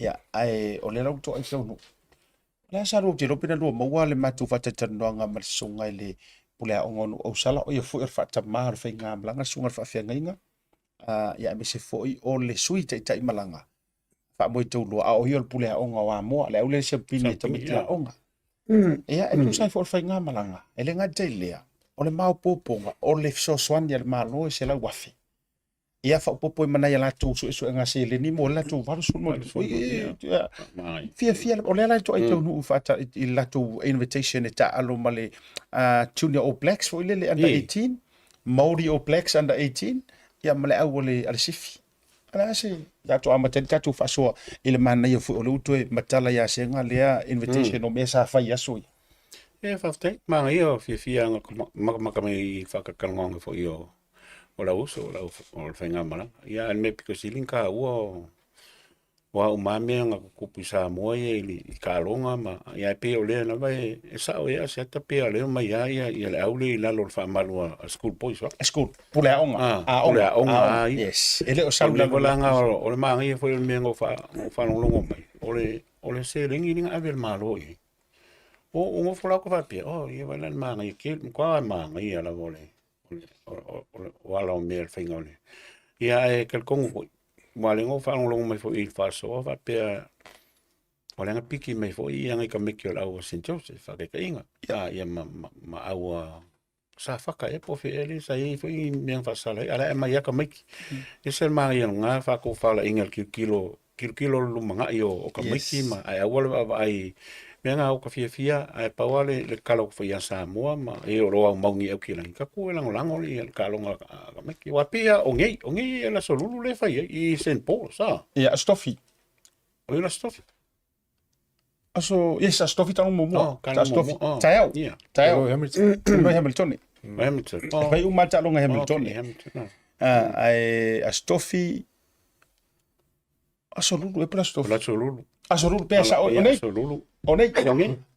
Ia, ae o lea la ua toai taunuu. O le a sa lua ou te iloa pe na lua maua le matou faatalatalanoaga ma le susuga i le pule aoga o Nuuausala, o ia foi o le faatama o le faigamalaga, le susuga i le faafeagaiga, ia aemaise foi o le sui taitai malaga faamoe taulua, a o ia o le pule aoga o Amoa, le au lea siampini e tamaiti aoga. Ia, e tusa ai foi o le faigamalaga, e le gata i lea, o le maopoopoga, o le fesoasoani a le Malo e $100,000. Ia faaopoopo ai ma nai a latou suesuega seleni mo le latou 80 fiafia o lea la e toai taunuu faata i le latou invitation e taaalo ma le Junior All Blacks foi lele under 18, Māori All Blacks under 18, ia ma le au a le Sifi. O le a se tatou amata ai le tatou faasoa i le manaia foi o lea ua toe matala ia Sega lea invitation o mea sa fai i aso ia. Ia faafetai, manaia o fiafia makamaka mai i faatalatalanoaga foi o o lau uso, o lau o le faigamalaga. Ia a o le mea pito sili ona taua o o a uma lava mea na tutupu i Samoa ia i le taaloga ma ia ae pei o lea lava e sao ai lava se ata pei o lea e omai lava ia le au lea i lalo o le faamalu a school boys. School, pule aoga. Ah, pule aoga lava ia. Yes, e le o sau i lalo. O le mea o le manaia foi o le mea na ou faalogologo mai, o le seleni lea na ave e le Malo i ai. Ua nofo lava faapea, oh ia vaai la i le manaia tele, matua manaia lava o le o ala o mea i le faiga o le... Ia ae talitonu foi, aua o lea na ou faalogologo mai foi i le faasoa faapea, o lea na piki mai foi ia nai tamaiti o le au a Saint Joseph faataitaiga, ia ma au a Safata ea po o fea ea lea sa i ai foi ni mea na faasala ai, a o la e aumai lava tamaiti. E ese le manaia o lena faatofalaiga i le tilotilo, tilotilo i le lumanai o tamaiti ma ae aua le vaavaai i mea na ua ta fiafia, ae pau lava le tatalo atu foi ia Samoa ma e o lo o aumau nei i Aukilani, tatou e lagolago le taaloga a tamaiti. Aua e pei lava o nei, o nei e le Aso Lulu lea e fai ai i Saint Paul's, a? Ia, Aso Tofi. O le Aso Tofi. Aso, yes, Aso Tofi tanu muamua. Oh, tanu Aso Tofi. Oh. Taeao. Yeah. Taeao. Hamilton. Roy Hamilton. Hamilton. Oh. Fai uma taaloga Hamilton. Okay, Hamilton. Oh. Ah, ae Aso Tofi. Aso Lulu, e pela Aso Tofi. Aso Lulu. Aso Lulu, pea sa o nei. Aso Lulu. O nei.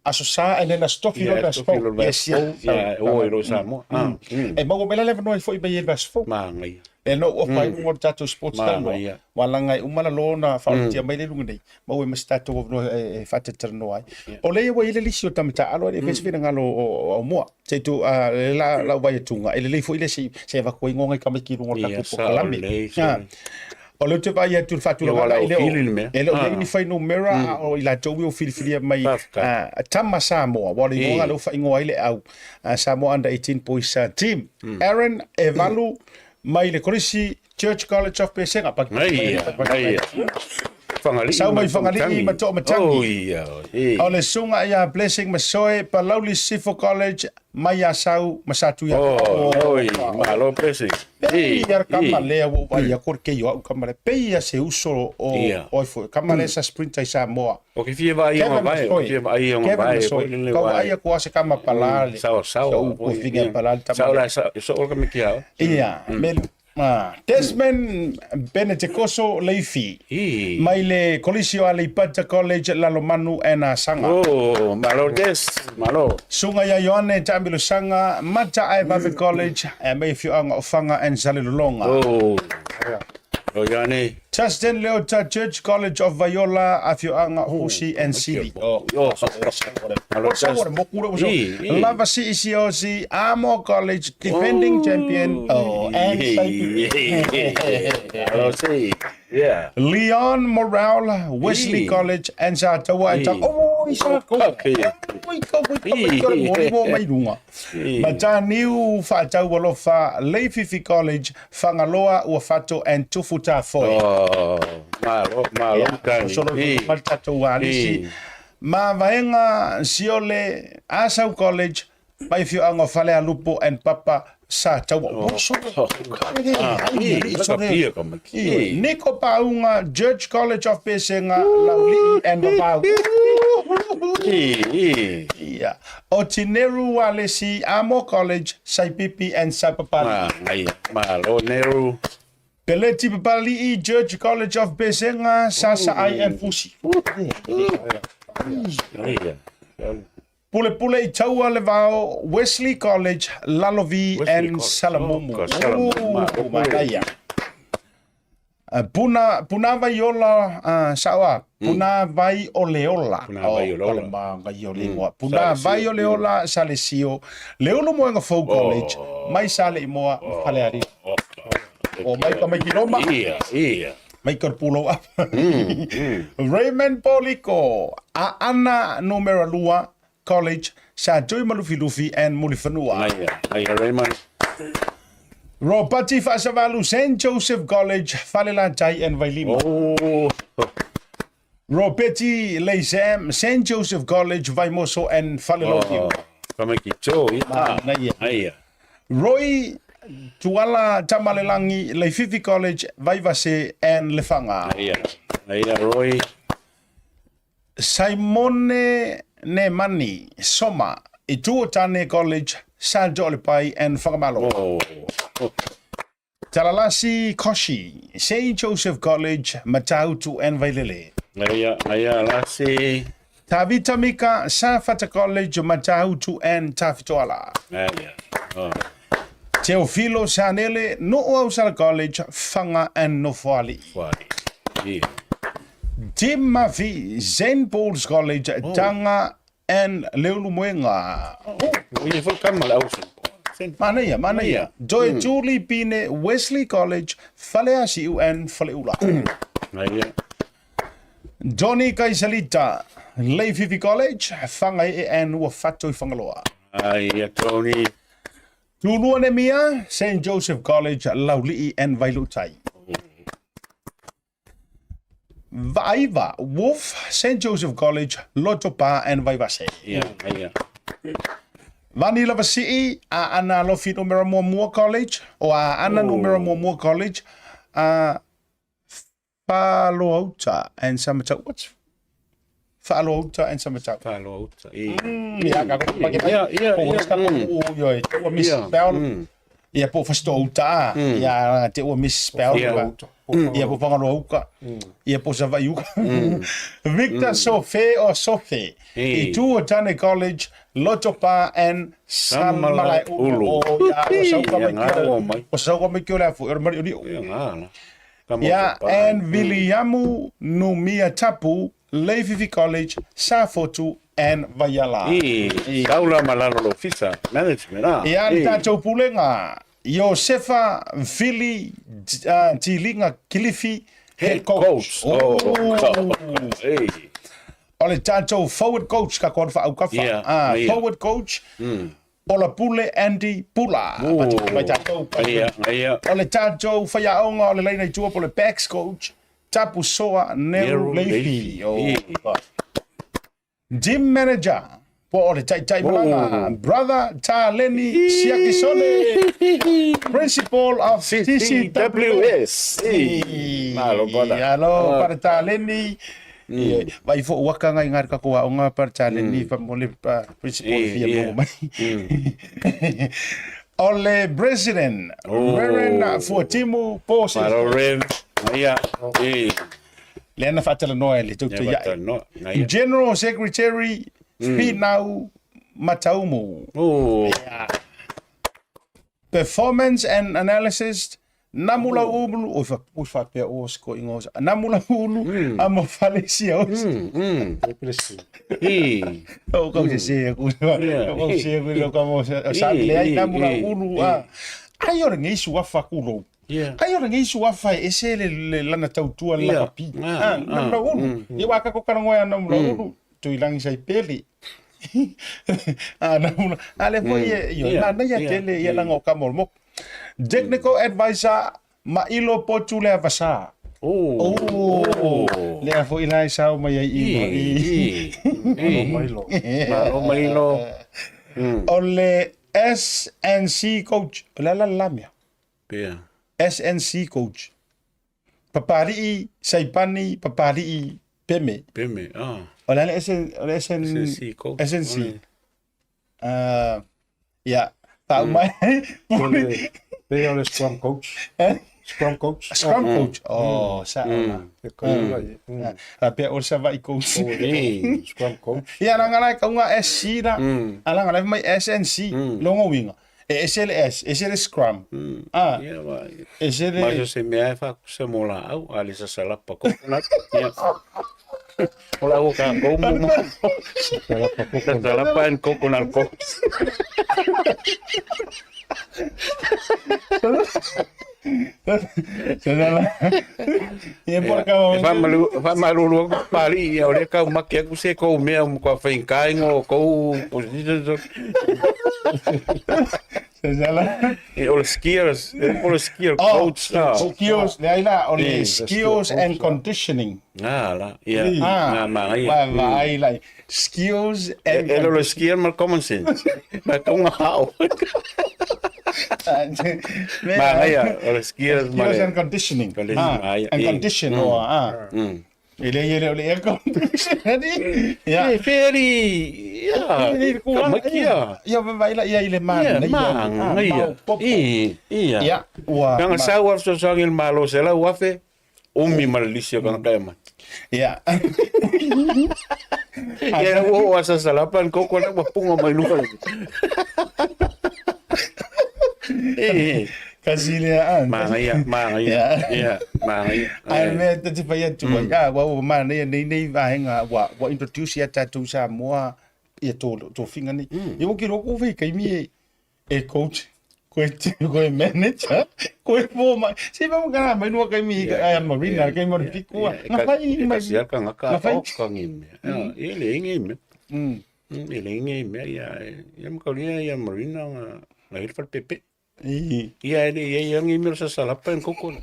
Aso Sa, and then Aso Tofi, lo Aso Fou. Yes, yeah. Yeah, o i lo Samoa. Ah. E maua mai la le avanoa e foi mai e le Aso Fou. Manaia. E no ua fai uma o le tatou sports talanoa. Ua laga ai uma la lo na faaolatia mai le luga nei. Maua ai ma se tatou avanoa e faatalatalanoa ai. O lea ua i ai le lisi o tama taaalo, e le i faia se finagalo o Aumua. Se i tu, le la lau vai atuga, e lelei foi lea se i avatu ai igoa nai tamaiti i luga o le tatou polokalame. O lea ou te vaai atu i le faatulagaga, e le o e le o i ai ni fuainumera, a o i latou ia ua filifilia mai tama Samoa, aua o le igoa lea ua faaigoa ai le au Samoa Under 18 Boys Team. Aaron Evalu mai le Kolisi Church College of Pesega. Sau mai Fagalii ma To'omatangi. O le susuga ia Blessing Masoe, Palauli Sifo College, mai Asau ma Satuiapu. Oi, malo Blessing. Pei ia kama lea ua ou vaai atu o le kei o au kama lea. Pei ia se uso o oi foi. Kama lea sa sprinter i Samoa. O ke fia vaai o vae, o ke fia vaai o vae. Kau vaai aku a se kama pala le. Sao, sao. Sa u finga pala le tama. Sao la, sao, so o kama ki au. Ia, me Desmond Benetekoso Leifi. Mai le Kolisi o Aleipata College Lalomanu and Asaga. Oh, malo Des, malo. Suga ia Ioane Taamilosaga, Mataae Vave College, e mai afioaga o Faga and Salelologa. Oh, o Ioane. Justin Leota Church College of Vaiola, afioaga o Fusi and Sili. Oh, Lava Siisi Amo College, defending champion. Oh, and Yeah. Leon Morale, Wesley College, and sa taua e tau. Oh, i sa ko. Oi, ko, oi, ko, oi, ko, mori mo mai runga. Mataniu Faatau Alofa, Leififi College, Fagaloa, Uafato, and Tufutafoe. Oh, malo, malo, yeah. Solo ma le tatou alisi. Ma vaega Siole, Asau College, mai afioaga o Falealupo and Papa Sa Taua. Oh, Niko Paunga, Judge College of Pesega, Laulii and Vavau. Ia. O Tineru Walesi, Amo College, Saipipi and Sapapali. Malo Neru. Peleti Papali'i, Judge College of Pesega, Sasaai and Fusi. Pulepule i Taua le Vao, Wesley College, Lalovi and Salamumu. Oh, Salamumu. Oh, manaia. Puna, puna vai ola, uh, saoa, puna vai o le ola. Puna vai o le ola. Oh, manga o le ingoa. Puna vai o le ola, Salesio. Le ulu moenga Fou College, mai Sale i moa, Faleari. O mai ka mai ki Roma. Ia, ia. Mai ka pulo up. Raymond Poliko, Aana Numera Lua College, Sa Tui Malufilufi and Mulifanua. Aia, aia Raymond. Ropati Faasavalu, St. Joseph College, Falelatai and Vailima. Oh. Ropeti Leisam, St. Joseph College, Vaimoso and Falelotio. Oh. Ka mai ki tō, ia. Manaia. Aia. Roy Tuala Tamalelangi, Leififi College, Vaivase and Lefaga. Aia. Aia Roy. Saimone Nemani, Soma, Itu o Tane College, San Jolepai and Fagamalo. Oh. Talalasi Koshi, St. Joseph College, Matautu and Vailele. Aia, aia Lasi. Tavita Mika, Safata College, Matautu and Tafitoala. Aia. Oh. Teofilo Sanele, No'oausala College, Fanga and Nofoali. Wai. Ia. Tim Mafi, St. Paul's College, Tanga and Leulumoega. Oh, ia foi kama le au St. Manaia, manaia. Joy Julie Pine, Wesley College, Faleasiu and Faleula. Aia. Johnny Kaisalita, Leififi College, Whangae and Uafato i Whangaloa. Aia Tony. Tulua Nemia, St. Joseph College, Laulii and Vailutai. Vaiva, Wolf, St. Joseph College, Lotopa and Vaivase. Ia, aia. Vanila Vasi'i, a Ana Alofi Numera Muamua College, o a Ana Numera Muamua College, a Fa'aloauta and Samatau. What's Fa'aloauta and Samatau? Fa'aloauta. Ia. Ia, ka ko pa Ia, ia, Po ia. ka ko o yo, ua misspell. Ia po fastouta. Ia te ua misspell. Ia. Ia po Fagaloauka. Ia po Savaiuka. Victor Sofe o Sofe. Ei. I tu o Tane College, Lotopa and Samalai Ulu. Ulu. O ia, o sauka Ia, mai ngā ki o mai. o sauka mai ki o le afu, e mari o Ia ngā la. Kama Ia, o te and Viliamu Numia Tapu, Leififi College, Safotu and Vaiala. I, saula ma lalo lo ofisa, management, ah. Ia, le I. tātou pulega, Iosefa Vili Tiliga Kilifi, head coach. Coach. Oh, Oh. Ei. O le tātou forward coach ka koa whaaukafa. Ia, Ah, ia. forward coach, Olapule Andy Pula. Oh. Mai tātou. Aia, aia. O le tātou whaiaonga o le leina i tua po le backs coach, Tapu Soa Neru Neru Leifi. Leifi. Oh, Ia. God. Gym manager, po o le taitai malanga, Brother Taleni Siakisone, Principal of CCWS. CCWS. Malo, brother. Alo, para Taleni. Ia, Vai fo waka ngai ngai ka koa o ngā para Taleni fa mo le pa, principal Ia, fia ia. mo mai. O le president, Oh. Reverend Fuatimu Po Malo Rev. Aia. I. Le ana whaatalanoa e le tauta Ia ia. whaatalanoa. Aia. General Secretary Finau Mataumu. Oh. Performance and Analysis Namula Ulu o fa o fa pea o sko ingo Namula Ulu a mo falesia o I. o ka se se ku o se ku lo ka mo sa le ai Namula Ulu a ai ora ngi su afa ku lo Yeah. ai ora ngi su afa e se le le lana tautua le Yeah. la pi ah Namula Ulu i wa ka ko kana ngoya Namula Ulu tuilangi sai peli ah Namula ale foi e yo Yeah. na na ya Yeah. tele ia langa o ka mo mo Technical advisor Mailo Potu le avasa. Oh. Oh. Le foi lai sau mai ai i. I. I. Mailo. Malo mailo. O le SNC coach. O le la la mea. Pea. SNC coach. Papari'i Saipani Papari'i Peme. Peme. Ah. O le SN o le SN SNC coach. SNC. Ah ya. Pa mai. Pea o le scrum coach. Scrum coach. Scrum coach. Oh, sa ona. E kaula i. Faapea o le Savaii coach. Scrum coach. Ia, leaga la e kauga SC la. A leaga la e fai mai SNC. Lona uiga, e ese le S, ese le Scrum. Ah, ese le... Ma so se mea e faakusa mo laau, a le sasalapa coconut. Ia. O la ua kākou mo mo. Sasalapa and coconut coach. E faamalulu atu Papalii, ia o lea tau maki atu se kou mea matua faigata ina o tou positions. O le skills, o le skill coach. Skills, leai la, o le skills and conditioning. Ah, la, ia, ah, manaia. Vaai la, skills and... E le o le skill ma le common sense. Ma tonga hao. Manaia, o le skills ma le... Skills and conditioning. Ah, and condition, o, ah. E le ia le o le air condition. Ia. E feri, ia, ka makia. Ia, vaai la, ia i le manaia. Manaia. Ia. Ia, ua... Kanga sau a fesoasoani i le Malo 100,000, umi ma le lisi o tagata e aumai. Ia. Ia ua oo a sasalapa ni koko na ua punga mai luga. E. Kasi lea a. Manaia, manaia. Ia, manaia. Ae mea ta te fai atu ai, a ua ua manaia nei nei vaega ua ua introduce ia tatou Samoa ia tō tofiga nei. Ia ua kilo ko fai kaimi e e coach, koe koe manager, koe fomai. Se pa kana mai nua kaimi i a Marina, kaimi o le pikua. Nga fai mai. Kasi ka ngaka o ka ngi mea. E le ngi mea. E le ngi mea ia ia makalia ia Marina nga nga hili fale pepe. Ia e le ia ia ngi mea sa salapa en koko.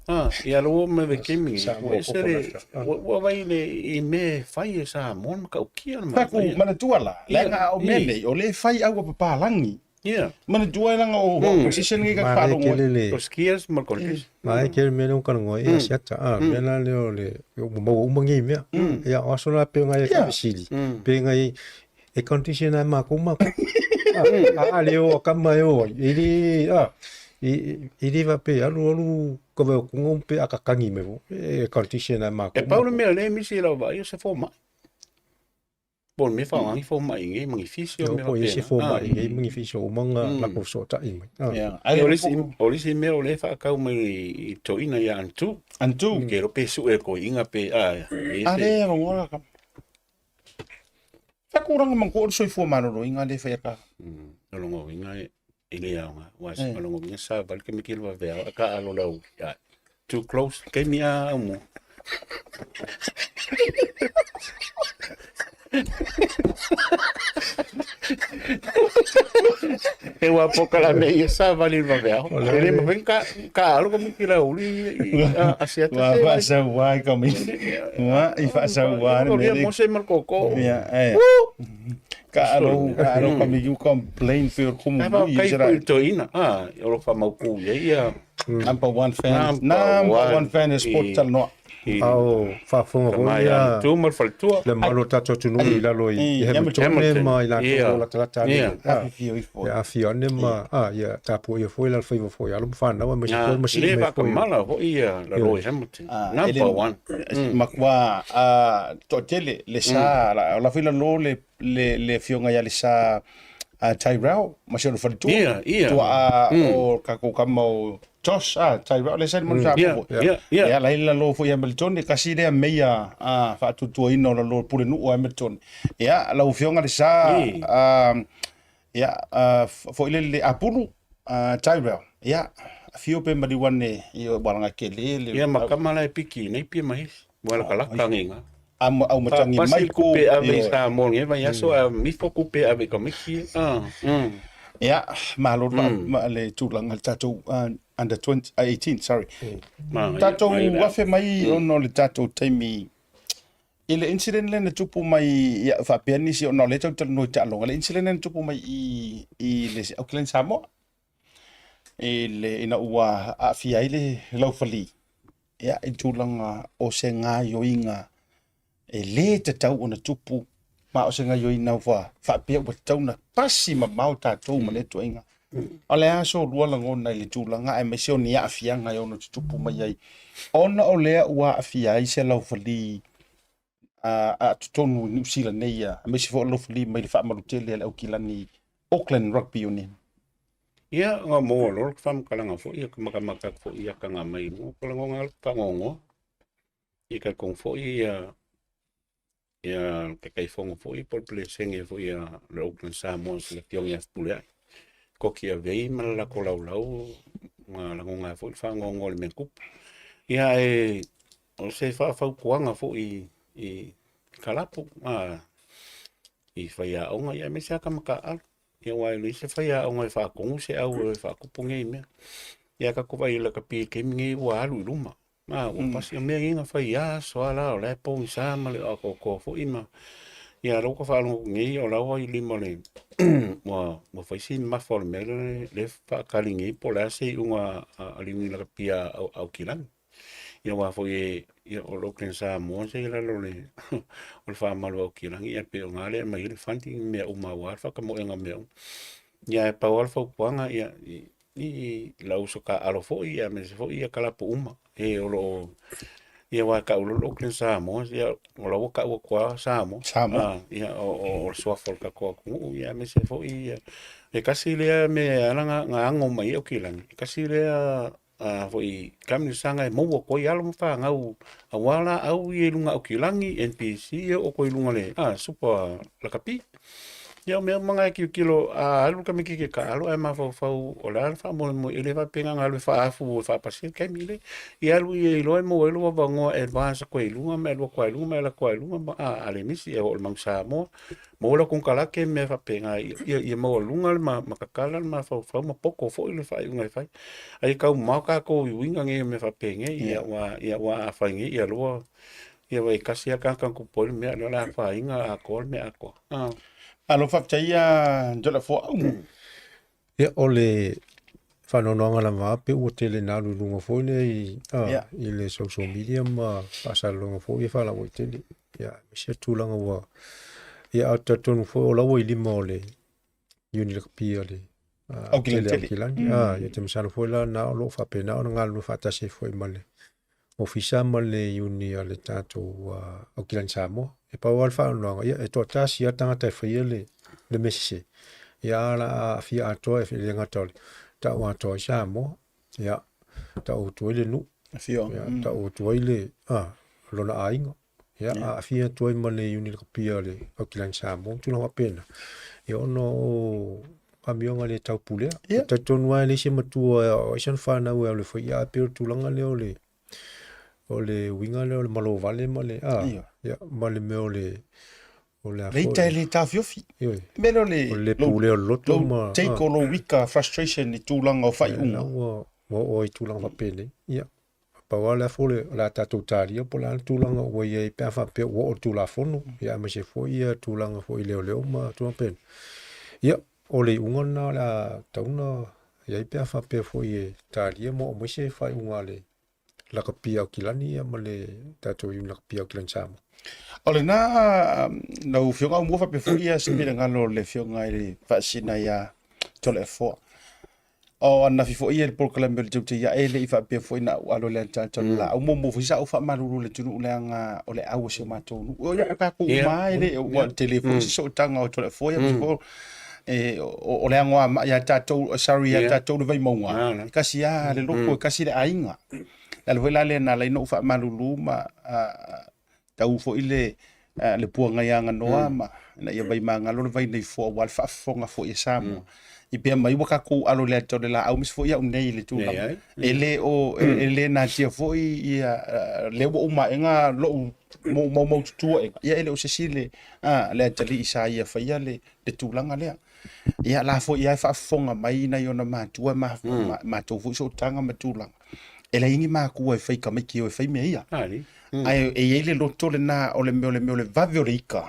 Ah, ia lo me ve kemi. Ua se le ua vai le i me fai e sa mon ka ukia ma. Faku manatua la. Leaga o me nei o le fai au papalangi. Ia. Manatua e langa o position ngi ka Manaia faalogo. tele le. O skills ma condition. Manaia tele mea lea ua talanoa ai Asiata. A, mea la lea o le ua maua uma nei mea. Ia, o aso la pei ona e faafesili, pei ona e e condition ai makou makou. A, a le o a kama e o ai, e le, a, e le faapea e alu alu ka vai o kuga pe a kakagi mai foi, e condition ai makou. E pau le mea o lea e misi i lau vaai o se fomai. Po o le mea faaaoga fomai i nei ma ni physio ma mea Po o i ai se faapena. fomai i nei ma ni physio uma ona latou fesootai mai. O le isi, o le isi mea o lea e faatau mai i toeaina ia Antu. Antu. Ke iloa pe sue e toeaina pe a e A lea e rongoa la kama. Whakūranga man ko o le soifua maloloina lea e whai aka. O lona uiga e le aoga, aua o lona uiga sa vale ke miki le vaveao a ka alo lau ia too close taimi a au mua. E ua pokalame ia sa vale i le vaveao. E le mafai ona ka alo ka miki lau uli i a Asiata. Ua faasaua ai ka miki. Ua i faasaua le mea lea. Mose ma le koko. Ia, e. Ka alo, ka alo ka miki complain pe o kumu i Israel. Kai toeaina, a, o lo faamautu i ai ia. Number one fan. Number one fan e sport talanoa. A o faafofoga foi ia Tu ma le faletua. le mamalu o le tatou atunuu i lalo i Hamilton ma i latou o latalata ane. Ia afifio ane ma ia tapuaia foi la le faiva foi a alo ma fanau aemaise foi le masini Le mai foi. vaatamala foi ia lalo i Hamilton. Number one. Matua toatele le sa, o la foi lalo le le afioga ia Lesa Tyrell ma si ona faletua. Ia, ia. Tuaa o kakou kama o Josh a Tyrell le sa mo sa Ia, ia, ia. Ia la ila lo foi Hamilton e kasi lea meia a faatuatuaina o lalo pulenuu o Hamilton. Ia lau afioga Lesa ia foi le le Apulu Tyrell. Ia afio pe maliu ane i o walaga kele le Ia ma kama la e piki nei pia ma isi. Ua lakalaka ngega. Au matangi Faapasi mai le ko kupe ave i Samoa i lenei vaiaso ae mifo kupe ave i Kamiki. Ia, malo ma le tulaga le tatou under 20, 18, sorry. Tatou afe mai ona o le tatou taimi i le incident lea na tupu mai, ia, faapea nisi ona o lea tatou te talanoa i taaloga, le incident lea na tupu mai i le Auckland Samoa, i le, ina ua aafia ai le laufali. Ia, i tulaga o se gaoioiga e lē tatau ona tupu, ma o se gaoioiga ua faapea ua tatau ona pasi mamao tatou ma lea tuaiga. O le a so lua lagona i le tulaga aemaise o ni aafiaga e ono tutupu mai ai ona o lea ua aafia ai se laufali a totonu i Niu Sila nei ia, aemaise foi o le laufali mai le faamalutele a le Aukilani Auckland Rugby Union. Ia, ua maua loa le faamatalaga foi, ia matamata atu foi ia taga mai i luga, o lagona lava le faanoanoa. Ia talitonu foi ia le Taitaifono foi po o le Peresene foi a le Auckland Samoa le Afioga ia Fepuleai, Koki Avei ma le latou laulau ma lagona ai foi le faanoanoa i le mea na tupu. Ia ae o se faafautuaga foi i kalapu i faiaoga aemaise lava tama taaalo. Ia aua e leai se faiaoga e faatonu se au e faatupu nei mea. Ia tatou vaai i le lakapi i le taimi nei ua alu i luma. A ua pasi, o mea nei na fai ia aso lava la, o la e pogisa ma le atoatoa foi ma... Ia o lea ua ta faalogo atu nei o la ua i lima o le ua fai si mamafa o le mea lea e faatali nei po o le a se iuga a le Iuni Lakapi a Aukilani. Ia aua foi e, ia o le Auckland Samoa sa i lalo o le o le faamalu a Aukilani, ia pei o i ina lea e aumai ai le funding ma mea uma aua le faatamoega o mea uma. Ia ae pau lava le fautuaga, ia i lau uso taaalo foi ia aemaise foi ia kalapu uma e o lo o ia aua e tau loa le Auckland Samoa ia o la ua tau atu lava Samoa. Samoa. Ia o le suafa o le tatou atunuu ia aemaise foi ia e tasi lea mea e ala ona ago mai ai Aukilani, e tasi lea foi taamilosaga e maua atu ai alo ma fanau aua laau ia i luga o Aukilani, NPC e oo atu ai i luga o le Super Lakapi. Ia o mea uma na e tilotilo a alu le tamaititi e taaalo ae mafaufau o le a le faamoemoe, e le faapea na ona alu e faaafu e faapasi le taimi le. Ia alu ia iloa e maua ai lou avanoa e advance atu ai i luga ma e alu atu lava i luga ma e alu atu lava i luga ma a le misi e oo i le Manu Samoa, maua lau konekarate ma mea faapena ia maualuga le matatala le mafaufau ma poto foi le faaiuga e fai. Ae tau mamao tatou i uiga nei o mea faapenei, ia aua ia aua a fai nei ia loa ia e tasi lava le tagata na tupu ai le mea, o lea o le a afaina atoa le mea atoa. Malo faafetai ia Toleafoa. Ia, o le faanoanoaga lava pe ua tele ina alu i luga foi lea i, i le social media ma faasalalauga foi e faalauaitele. Ia, aemaise tulaga ua... Ia, ae talitonu foi o la ua i lima o le Iuni Lakapi a le Aukilani tele Aukilani. Ia, te masalo foi la na o lo o faapena ona galulue faatasi ai foi ma le Ofisa ma le Iuni a le tatou Aukilani Samoa. E pau lava le faanoanoaga, ia, e toatasi lava le tagata e faia le, le mea sese. Ia, a o le a aafia atoa e le gata o le tau atoa ai Samoa, ia, tau atu ai le nuu, Afioaga. ia, tau atu ai le, lona aiga. Ia, aafia atu ai ma le Iuni Lakapi a le Aukilani Samoa ma tulaga faapena. Ia, ona o amioga le taupulea. E talitonu lava e leai se matua o ai sana fanau e alu e fai, ia, ae pei o le tulaga lea o le o le uiga lea o le malo vale ma le, ia, ma le mea o le, o le a foi. Leita e le taofiofi. Ioe. Mea lea o le... O le pulea o le loto ma... Take o lou ika frustration i tulaga o faaiuga. Ua oo ai i tulaga faapenei. Ia, pau lava le afu o le a tatou talia po o le a le tulaga ua i ai pe a faapea ua oo i le Tulafono, ia aemaise foi ia tulaga foi i leoleo ma tulaga faapena. Ia, o le iuga lena o le a tatau ona i ai pe a faapea foi e talia ma oo mai se faaiuga a le lakapi Aukilani ia ma le tatou Iuni Lakapi Aukilani Samoa. O lena lau Afioga Aumua faapea foi ia se finagalo o le Afioga i le Faasina ia Toleafoa. O ananafi foi ia i le polokalame o le Teutei Ae le i faapea foi na ou alo i le ataata o le laau. Muamua foi sa ou faamalulu i le atunuu leaga o le au a si o matou nuu. O ia tatou uma e le ua tele foi se sootaga o Toleafoa ia foi e, o le agoa ia tatou, sorry, ia tatou le Vaimauga, e kasi lava le loto, e kasi le aiga. Le ala foi la lea na ala ai ona ou faamalulu ma tau foi le le puagai aganoa ma ina ia vaimagalo le vainaifoa aua le faafofoga foi a Samoa. I pea mai ua tatou alo i le ata o le laau aemaise foi au nei i le tulaga. E le o e le natia foi ia lea ua uma aega lou maumaututuaega, ia e le o se isi le le atalii sa ia faia le tulaga lea. Ia la foi lava e faafofoga mai nai ona matua ma matou foi sootaga ma tulaga. E leai ni matua e fai tamaiti e o e fai mea ia. Ae e i ai le loto lena o le mea o le mea o le vave o le ika.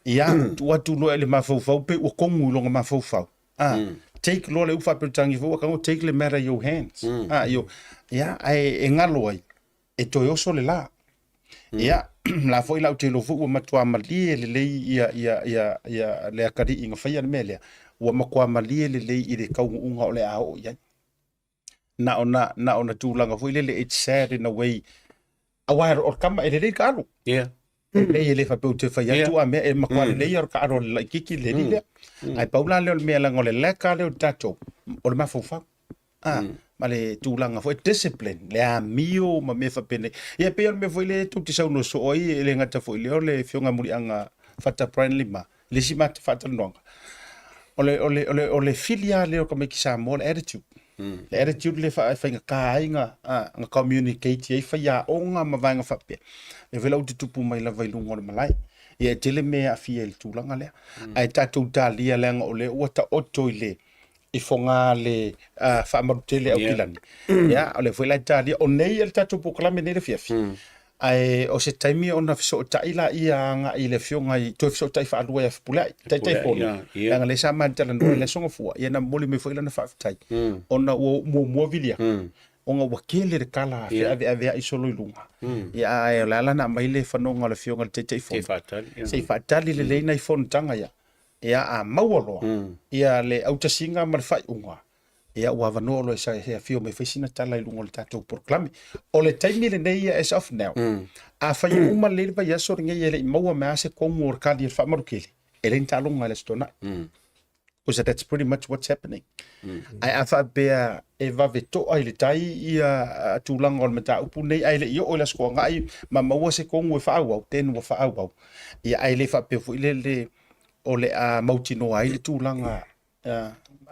Ia, tuu atu loa i le mafaufau pe ua kogu i lona mafaufau. Take loa le upu faa-Peretania foi ua tago, take le matter in your hands. Ia, ae e galo ai, e toe oso le la. Ia, la foi la ou te iloa foi ua matua malie lelei ia, ia, ia, ia le atalii na faia le mea lea. Ua matua malie lelei i le taunuuga o le a oo i ai. Na ona, na ona tulaga foi lele, it's sad in a way, aua o le tama e lelei le taalu. Lelei e le faapea ou te fai atu a mea e matua lelei o le taalu a le laitiiti le alii lea. Ae pau la lea o le mea leaga o le lack lava lea o le tatou, o le mafaufau. Ma le tulaga foi discipline, le amio ma mea faapenei. Ia e pei o le mea foi lea tou te saunoa soo ai, e le gata foi i lea o le Afioga ia Muliaga Fata Brian Lima, le isi mata faatalanoaga, o le, o le, o le, o le fili lava lea o tamaiti Samoa, le attitude. Le attitude lea e faigata ai na, na communicate ai faiaoga ma vaega faapea. Lea foi la ou te tupu mai lava i luga o le malae. Ia e tele mea e aafia i le tulaga lea. Ae tatou talia leaga o lea ua taoto i le i foga le faamalutele Aukilani. Ia, o lea foi la e talia. O nei le tatou polokalame nei le afiafi. Ae o se taimi ona fesootai laia agai i le afioga i toe fesootai faalua ia Fepuleai, Taitaifono. Leaga lea sa ma talanoa i le Aso Gafua, ia na momoli mai foi lana faafetai ona ua oo muamua vili atu ona ua tele le tala feaveaveai solo i luga. Ia ae o le a la ona aumai le fanoga o le afioga i le Taitaifono se i faatali lelei nai fonotaga ia. Ia a maua loa ia le autasiga ma le faaiuga, ia ua avanoa loa e afio mai fai sina tala i luga o le tatou polokalame. O le taimi lenei ia as of now, afai e uma lelei le vaiaso lenei e le i maua mai lava se komu o le kali a le faamalutele, e leai ni taaloga i le Aso Toonai. Because that's pretty much what's happening. Ae a faapea e vave toa i le tai ia tulaga o le mataupu nei ae le i oo i le Aso Toonai ma maua se komu e faaauau, then ua faaauau. Ia ae le faapea foi lele o le a mautinoa ai le tulaga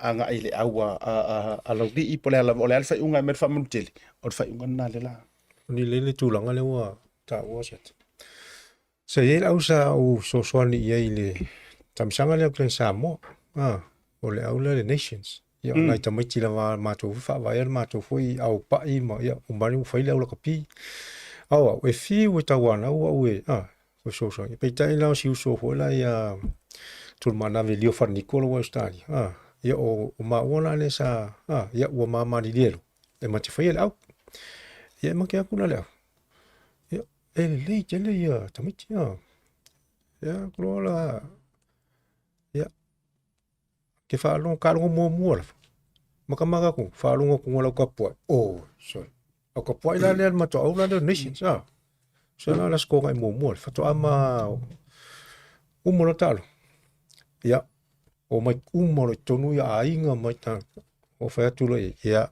agai i le au a Laulii po o le a lava, o le a le faaiuga e aumai le faamanutele, o le faaiuga lena lea la. O ni lele tulaga lea ua taua siata. Sa i ai le au sa ou fesoasoani i ai i le tamisaga lea o Clan Samoa. Ah, o le au lea le Nations. Ia, o nai tamaiti lava a matou foi faavaea le matou foi au pai ma ia, uma ane ua fai le au lakapi. Au au, e fiu e tauanau au e, ah, fesoasoani. Peitai la o si uso foi la ia Tulumaanave Lio Falaniko la ua i Ausetalia. Ah, ia o, o maua la lea sa, ah, ia ua ma malilie lo. E ma te faia le au. Ia e make atu la le au. Ia, e lelei tele ia tamaiti. Ah. Ia, kuloa la, ia, ke faalogo kaalogo muamua lava. Makamaka atu, faalogo atu lau kapuai. Oh, sorry. Au kapuai la lea le matoau la lea Nations. Ah. So la la score ngai muamua le faatoa ma uma loa taalo. Ia, o mai uma loa i totonu ia aiga mai ta o fai atu loa ia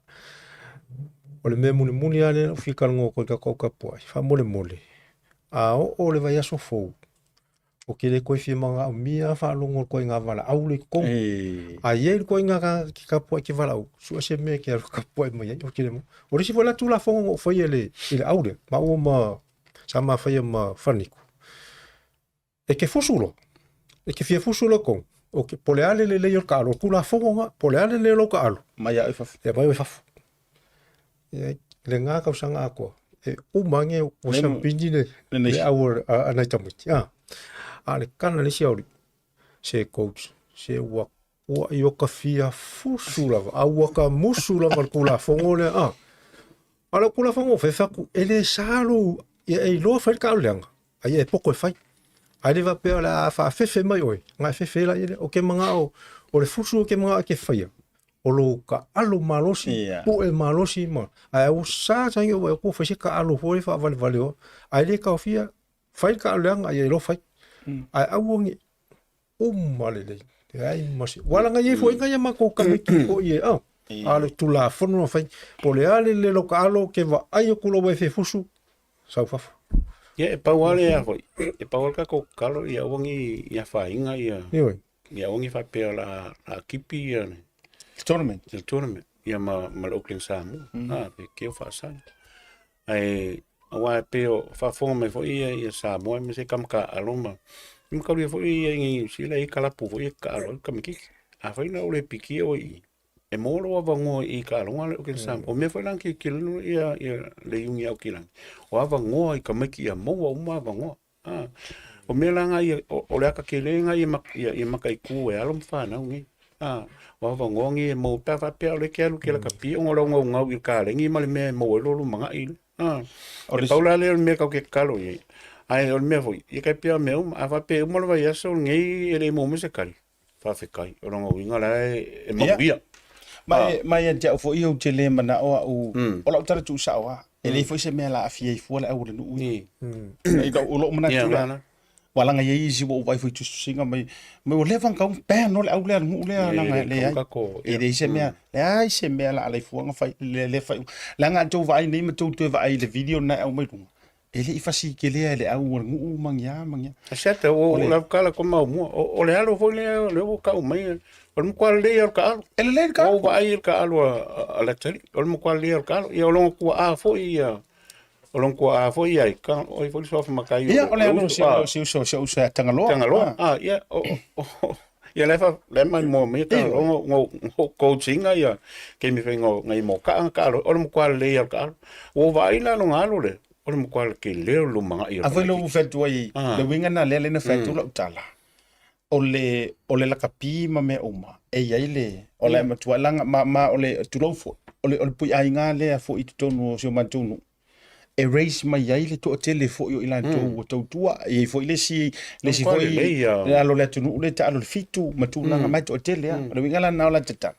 o le mea mulimuli lava lea na ou fia talanoa atu ai i tatou kapuai, faamolemole, a oo le vaiaso fou, Ou te le toe fia manaomia faalogo i le ituaiga valaau lea i totonu. A i ai le ituaiga tagata e te tapuai e te valaau, sue se mea e te alu tapuai mai ai, ou te le maua. O le isi foi la Tulafono na ou faia i le, i le au lea, maua ma, sa ma faia ma Falaniko, e te fusu loa, e te fia fusu loa i totonu, o ke, po o le a le lelei o le taalo, o le Tulafono lena, po o le a le lelei o lau taalo, Mai lava i fafo. e aumai i fafo. Ia, lena tausaga atoa, e uma ane ua siamupini le, le au a nai tamaiti. A, a le kana le isi auli, se coach, se ua ua i o ka fia fusu lava, a ua ka musu lava le Tulafono lea. A, a le Tulafono fai fatu, e le sa lou, ia e iloa fai le taaoleaga, a ia e poto e fai. Ae le faapea o le a faafefe mai oe, na e fefe la ia lea. O ke manao, o le fusu o ke manao e ke faia, o lou taaalo malosi, yeah. poe malosi ma ae ua sa sa ua ua fai se taaalo foi faavalevale o ae le taofia fai le taaalo leaga ia iloa fai. Ae aua ne uma lelei. Leai ma se ua laga i ai foi ngai a matou tamaiti foi e a a le Tulafono na fai po o le a le lelei o lau taaalo ke vaai atu loa ua e fefusu sau fafo. Ia e pau lava le a foi, e pau lava le tatou tatalo ia aua ne i afaina ia. Ioe. Ia aua ne i faapea o le a kipi ia le tournament. Le tournament ia ma le Auckland Samoa. A pe keu faasala. Ae aua e pei o faafofoga mai foi ia Samoa aemaise tama taaalo ma mataulia foi ia i Niu Sila e i ai kalapu foi e taaalo ai tamaititi. Afai la ua le pikia oe i i, e maua lou avanoa i taaloga a le Auckland Samoa. O mea foi la na tilotilo ia le Iuni Aukilani, o avanoa i tamaiti ia maua uma avanoa. O mea la na ia, o le ata tele na ia mataitu e alo ma fanau nei. O avanoa nei e maua pe a faapea o lea e te alu e te lakapi ona o le augaugau i le kalegi ma le mea e maua ai lou lumanai lea. E pau la lea o le mea tatou te tatalo i ai. Ae o le mea foi, ia tai pei lava o mea uma, a faapea e uma le vaiaso lenei e le maua mai se kali. Faafetai, o lona uiga la e manuia. Ma e, ma ia te au foi ou te le manao au, o lau tala tuusao lava, e leai foi se mea la aafia ai fua le au o le nuu ia. I lou, o lou manatu lea. Ua laga i ai isi ua ou vaai foi i tusitusiga mai, mai ua leva ona tau ban loa le au lea a le nuu lea, leaga e leai. E leai se mea, leai se mea la alai fua na fai, le, le fai. Leaga a tou vaai nei ma tou toe vaai i le video lena e aumai luga, E le i fasitelea e le au o le nuu ma ni a ma ni a. Siata, o la kala ko mau mua. O le alo foi lea, o lea ua kau mai, o le matua lelei o le taalo. E lelei le taalo. Ua ou vaai i le taalo a Latali, o le matua lelei o le taalo. Ia o lona tuaa foi ia, o lona tuaa foi ia, o ai foi le suafa matai. Ia, o le alo o si uso, si uso ia Tagaloa. Tagaloa, ah, ia, o, ia le fa, le mai mua mai Tagaloa, ngo, ngo coaching ia, keimi fai ngo, ngai mo kaa, taalo, o le matua lelei o le taalo. Ua ou vaai la lona alo lea, o le matua tele o le lumanai o le A foi lea ua fai atu ai, le uiga lena lea na fai atu lau tala, o le, o le lakapi ma mea uma, e i ai le, o le matua leaga, ma, ma o le, tulou foi, o le, o le puiaiga lea foi i totonu o si o matou nuu, e raise mai ai le toatele foi o i latou ua tautua. E i ai foi le isi, le isi foi le alo o le atunuu lea e taalo i le fitu ma tulaga mai toatele lava. O le uiga la lena o la tatalo.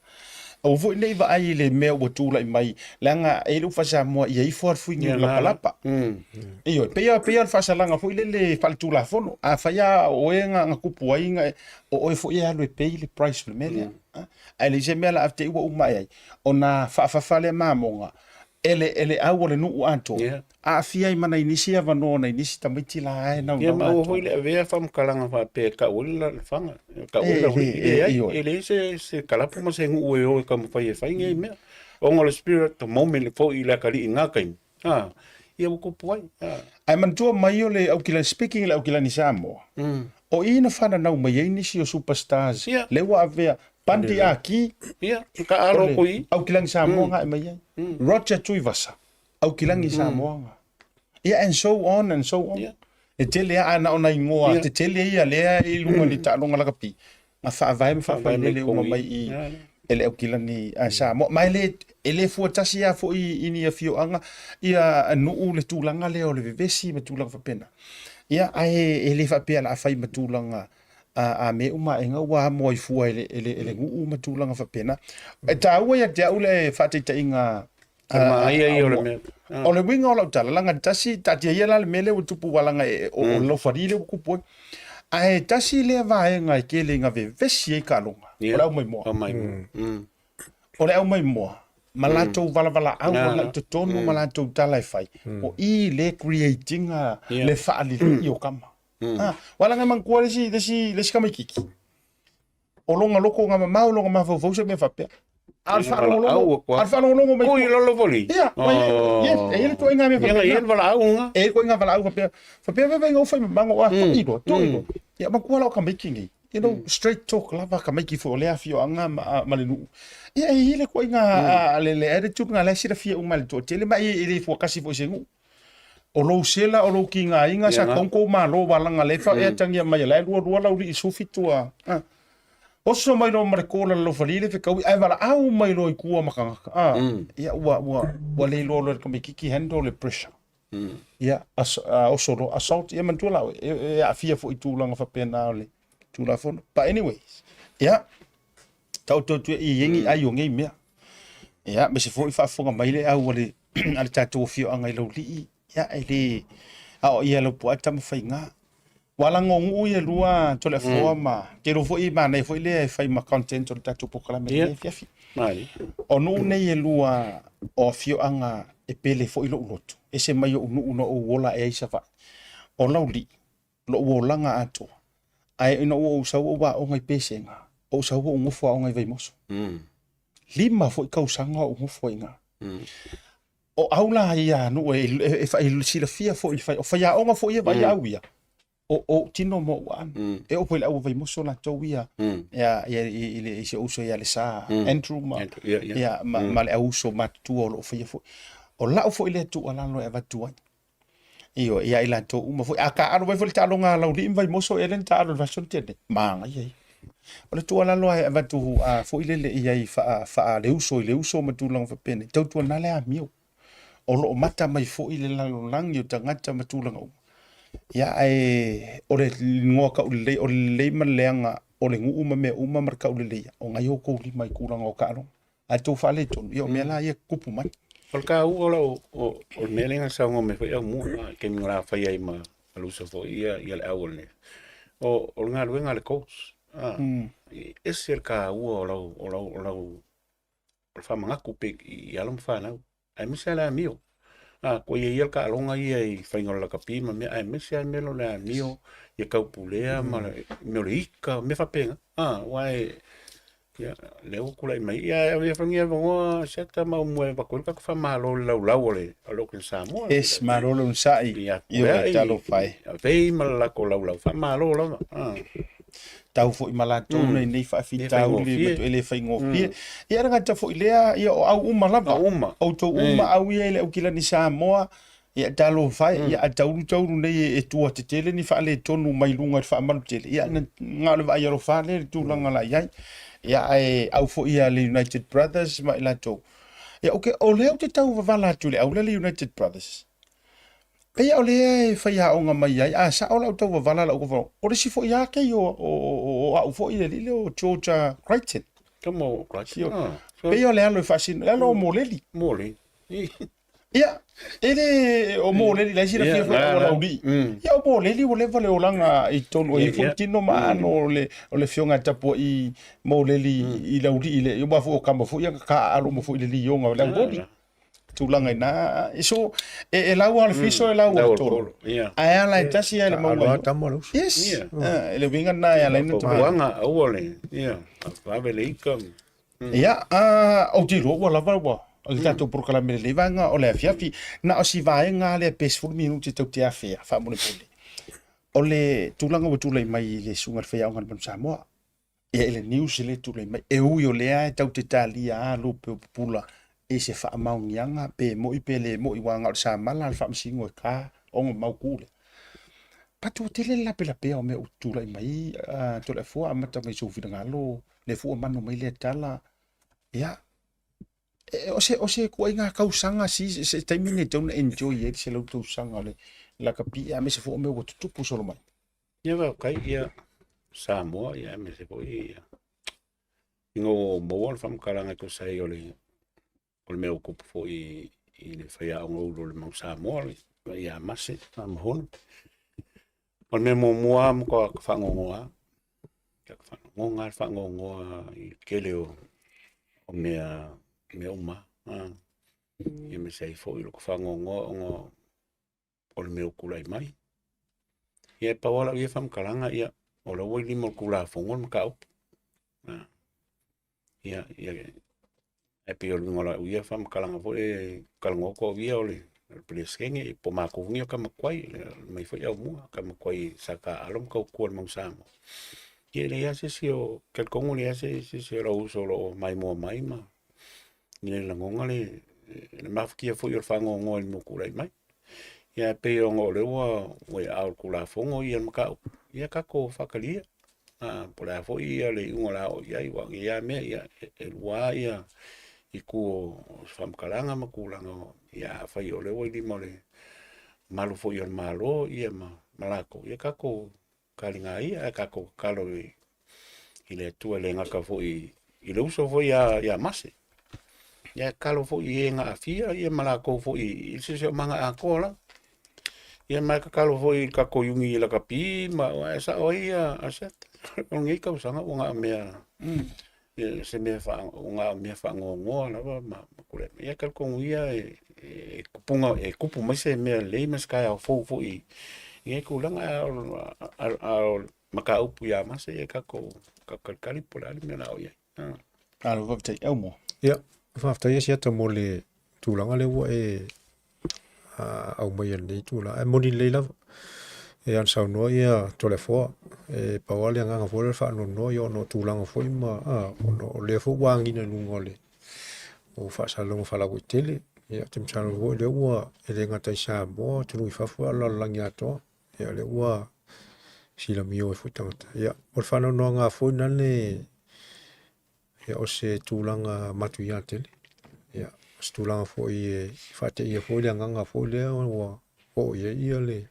Aua foi ne i vaai i le mea ua tulai mai, leaga e i ai le upu faa-Samoa, ia ifo lava le fui niu lapalapa. Ioe, pei lava, pei lava o le faasalaga foi lele faaletulafono, afai lava o oe na tupu ai, o oe foi e alu e pay le price o le mea lea. Ae leai se mea o le a te i ua uma ae ai, ona faafafa lea mamoga e le, e le au o le nuu atoa, yeah. Aafia ai ma nai nisi avanoa nai nisi tamaiti la e naunau. Ia, ma aua foi le avea faamatalaga faapea e tau ai le faga, e tau ai le leai, e leai se, se kalapu ma se nuu e o e taumafai e fai nei mea. Ona o le spirit of the moment foi i le atalii i na taimi, a, ia ua tupu ai. A. Ae manatua mai o le Aukilani, speaking i le Aukilani Samoa, o i na fananau mai ai nisi o superstars, yeah. Lea ua avea Bundy Aki, yeah, taalo ko i. Aukilani Samoa mm. nga e mai ai. Roger Tuivasa, Aukilani Samoa nga. Yeah, and so on and so on. Yeah. E tele a na ona ingoa yeah. tetele ia lea i lunga ni taaloga lakapi. Nga faavae ma faafailele uma mai i e le Aukilani a Samoa. Ma e le, e le fua tasi lava foi i ni afioaga ia nuu le tulaga lea o le vevesi ma tulaga faapena. Ia, ae e le faapea o le a fai ma tulaga a mea uma aega ua amo ai fua e le, e le, e le nuu ma tulaga faapena. E taua ia te au le faataitaiga Manaia ia o le mea. O le uiga o lau tala, leaga tasi, taatia ia la le mea lea ua tupu aua leaga o le laufali lea ua tupu ai. Ae tasi lea vaega e tele ina vevesi ai taaloga, o le aumaimoa. O le aumaimoa, ma latou valavalaau agai i totonu ma latou tala e fai, o i le create ina le faalilii o tama. Aua leaga e manatua le isi, le isi, le isi tamaititi, o lona loto na mamao lona mafaufau se mea faapea. A o le faalogologo, a o le faalogologo mai. Oi lolo voli. Ia, yes, e i ai le ituaiga mea faapea. Ia, e i ai le valaau na. E i ai le ituaiga valaau faapea. Faapea fai fai na fai mamago a toi loa, toi loa. Ia matua lau tamaiti nei. You know, straight talk lava tamaiti foi o lea afioaga ma, ma le nuu. Ia e i ai le ituaiga le, le attitude na la e silafia uma e le toatele ma e le fuatasi foi i se nuu. O lou sela, o lou tigaina, sa tatau ona tou malo aua leaga lea e atagia mai o la e lualua lau alii 17 a. Oso mai loa ma le kola i le laufali le fetaui ae valaau mai loa i tua ma tagata. A, ia ua, ua, ua le iloa loa e le tamaititi handle le pressure. Ia, oso loa, assault, ia manatua la oe, e aafia foi i tulaga faapena o le Tulafono. But anyways, ia, taoto atu e i ai ni ai o nei mea. Ia, aemaise foi faafofoga mai le au a le, a le tatou afioaga i Laulii, ia, e le aoaia e Laupua Tamafaiga. Ua laga o nuu ia e lua Toleafoa ma, te iloa foi e manaia foi lea e fai ma content o le tatou polokalame i lenei afiafi. O nuu nei e lua o afioaga e pele foi lou loto, ese mai ou nuu na ou ola ae ai i Savaii. O Laulii, lou olaga atoa. Ae ina ua ou sau ou aoga i Pesega, ou sau ou nofo aoga i Vaimoso. 5 foi tausaga o ou nofo ai i ina. O au la ia a nuu e silafia foi, o faiaoga foi ia vaai au ia, o ou tino ma ou aano. E oo foi i le au o Vaimoso latou ia, i si ou uso ia Lesa, Andrew ma, ma le au uso matutua o lo o faia foi. O lau foi lea tuualalo e avatu ai, Ioe, ia i latou uma foi. A taaalo mai foi le taaloga a Laulii ma Vaimoso, ea lea na taaalo i le vaiaso na tea nei? Manaia ia. O le tuualalo lava e avatu a foi lele i ai faa, faa le uso i le uso ma tulaga faapenei, tautuana le amio. O lo o mata mai foi le lalolagi o tagata ma tulaga uma. Ia, ae o le igoa taulelei, o le lelei ma le leaga. O le nuu ma mea uma ma le tauleleia, o nai outou lima i tulaga o taaloga. Ae tou faaletonu, ia o mea la ia e tutupu mai. O le taua o lau, o, o le mea lea na saunoa mai foi Aumua, i le taimi na fai ai ma le uso foi ia, ia le au o le, o, o le galuega a le coach. Ah, mm. E ese le taua o lau, o lau, o lau, o le faamanatu pe i alo ma fanau. Aemaise lava le amio. A, kua ia ia le taaloga ia i faiga o le lakapi ma mea, aemaise lava le mea lea o le amio, ia taupulea ma le mea o le ika, mea faapena. A, aua e, ia, lea ua tulai mai, ia, e avea foi lenei avanoa Siata ma Aumua e avatu ai le tatou faamalo i le laulau a le Open Samoa. Yes, malo le onosai. Ia, Ioe, talofa e. Avei ma le latou laulau, faamalo lava. A. tau foi ma latou mm. nei faafitauli ma e le faigofie. Mm. Ia le gata foi lea, ia o au uma lava. Au uma. Outou mm. uma au ia i le aukilani Samoa, ia talofa e, mm. ia a taulu taulu nei e tua tetele ni faaletonu mai luga i le faamalu tele. Ia na na o le vaai alofa lea i le tulaga la i ai. Ia ae au foi ia le United Brothers ma i latou. Ia okay, o lea ou te tau vavala atu i le au lea le United Brothers. Pei o lea e faiaoga mai ai, a sao lau tau wavala lau wavala. O le isi foi a kei o, o, o, o au foi le lile o George Crichton. Ka mo Crichton. Ah, Pei o le alo e faasino, le alo o Moleli. Moleli. Ia, e le o Moleli lai sila fia foi o lauli. Ia o Moleli ua leva le olaga i tonu o i foi tino ma ano o le o le fionga tapua i Moleli i lauli i le ia foi o kama foi ia ka alo mo foi le lionga o le au tulaga ina so e, e lau le fiso e lau le tolo ae ala e tasi ai le mauga tama le uso yes e le uiga na e ala ina tuanga aua le ia vave le ika ia a o te iloa ua lava ua le tatou polokalame lelei vaega o le afiafi na o si vaega lea pe 10 minute tau te afea faamolemole o le tulaga ua tulai mai i le susuga i le faiaoga a le Manu Samoa Ia i le news lea e tulai mai, e ui o lea e tau te talia a lupe o pupula i se faamaoniaga pe moi pe le moi aua na o le samala a le faamasino e ka ona mau ku lea. But ua tele le lapelapea o mea ua tulai mai Toleafoa amata mai i sou finagalo, lea foi ua manu mai lea tala, ia, o se, o se ituaiga tausaga si, se taimi nei e tatau ona enjoy ai le 100 tausaga o le lakapi aemaise foi o mea ua tutupu solo mai. Ia faafetai ia Samoa ia aemaise foi ia ina ua maua le faamatalaga e tusa ai o le o le mea ua tupu foi i le faiaoga ulu o le Mau Samoa ia Mase Mahono. O le mea muamua lava matua faanoanoa lava, faanoanoa le faanoanoa i le tele o o mea mea uma lava. Ia aemaise ai foi lou faanoanoa ona o le mea ua tulai mai. Ia e pau lava lau ia faamatalaga, ia, o la ua i lima o le Tulafono le mataupu. Ia, ia, ae pei o le uiga o lau ia faamatalaga foi e talanoa atu au ia o le Peresetene, po o matou foi nei o tama tuai, mai foi Aumua, tama tuai sa taaalo ma tautua i le Manu Samoa. Ia e leai lava se isi o, talitonu e leai lava se isi o lou uso o lo o maimoa mai ma le lagona le, le mafatia foi o le faanoanoa i le mea ua tulai mai. Ia e pei ona o lea ua ua i aao o le Tulafono ia le mataupu, ia tatou faatalia. A, po o le a foi ia le iuga o le a oo i ai, aua o nei lava mea, ia, e lua lava ia itu o se faamatalaga ma tulaga o, ia afai o lea ua i lima o le malu foi o le Malo ia ma, ma latou, ia tatou taliga ia, ae tatou tatalo i, i le Atua e le gata foi i le uso foi ia, ia Mase. Ia e tatalo foi i e na aafia ia ma latou foi i le siosiomaga atoa lava. Ia ma e tatalo foi i le tatou iuni i lakapi ma e sao ai ia Asset. O lenei tausaga ua na o mea se mea wha, o ngā mea whaangoangoa lava ma, ma kore. Ia talitonu ia e, e, kupunga, e kupu mai se mea lelei ma se taeao fou foi i nei tulaga a o, a, a o mataupu ia Mase ia tatou kalikali po o le a le mea o le a oo i ai. Malo faafetai. Aumua. Ia, faafetai e Siata mo le tulaga lea ua e aumaia i lenei tulaga. Ae moni lelei lava. E ana saunoa ia Toleafoa, e pau lava le agaga foi lea o le faanoanoa ia ona o tulaga foi ma ona o lea foi ua agiga i luga o le o faasalalauga faalauaitele. Ia, ou te masalo foi o lea ua e le gata i Samoa, atunuu i fafo a o le lalolagi atoa. Ia, o lea ua silamio ai foi tagata. Ia, o le faanoanoaga foi lale, ia, o se tulaga matuia tele. Ia, o se tulaga foi e faateia foi le agaga foi lea ua oo i ai ia le,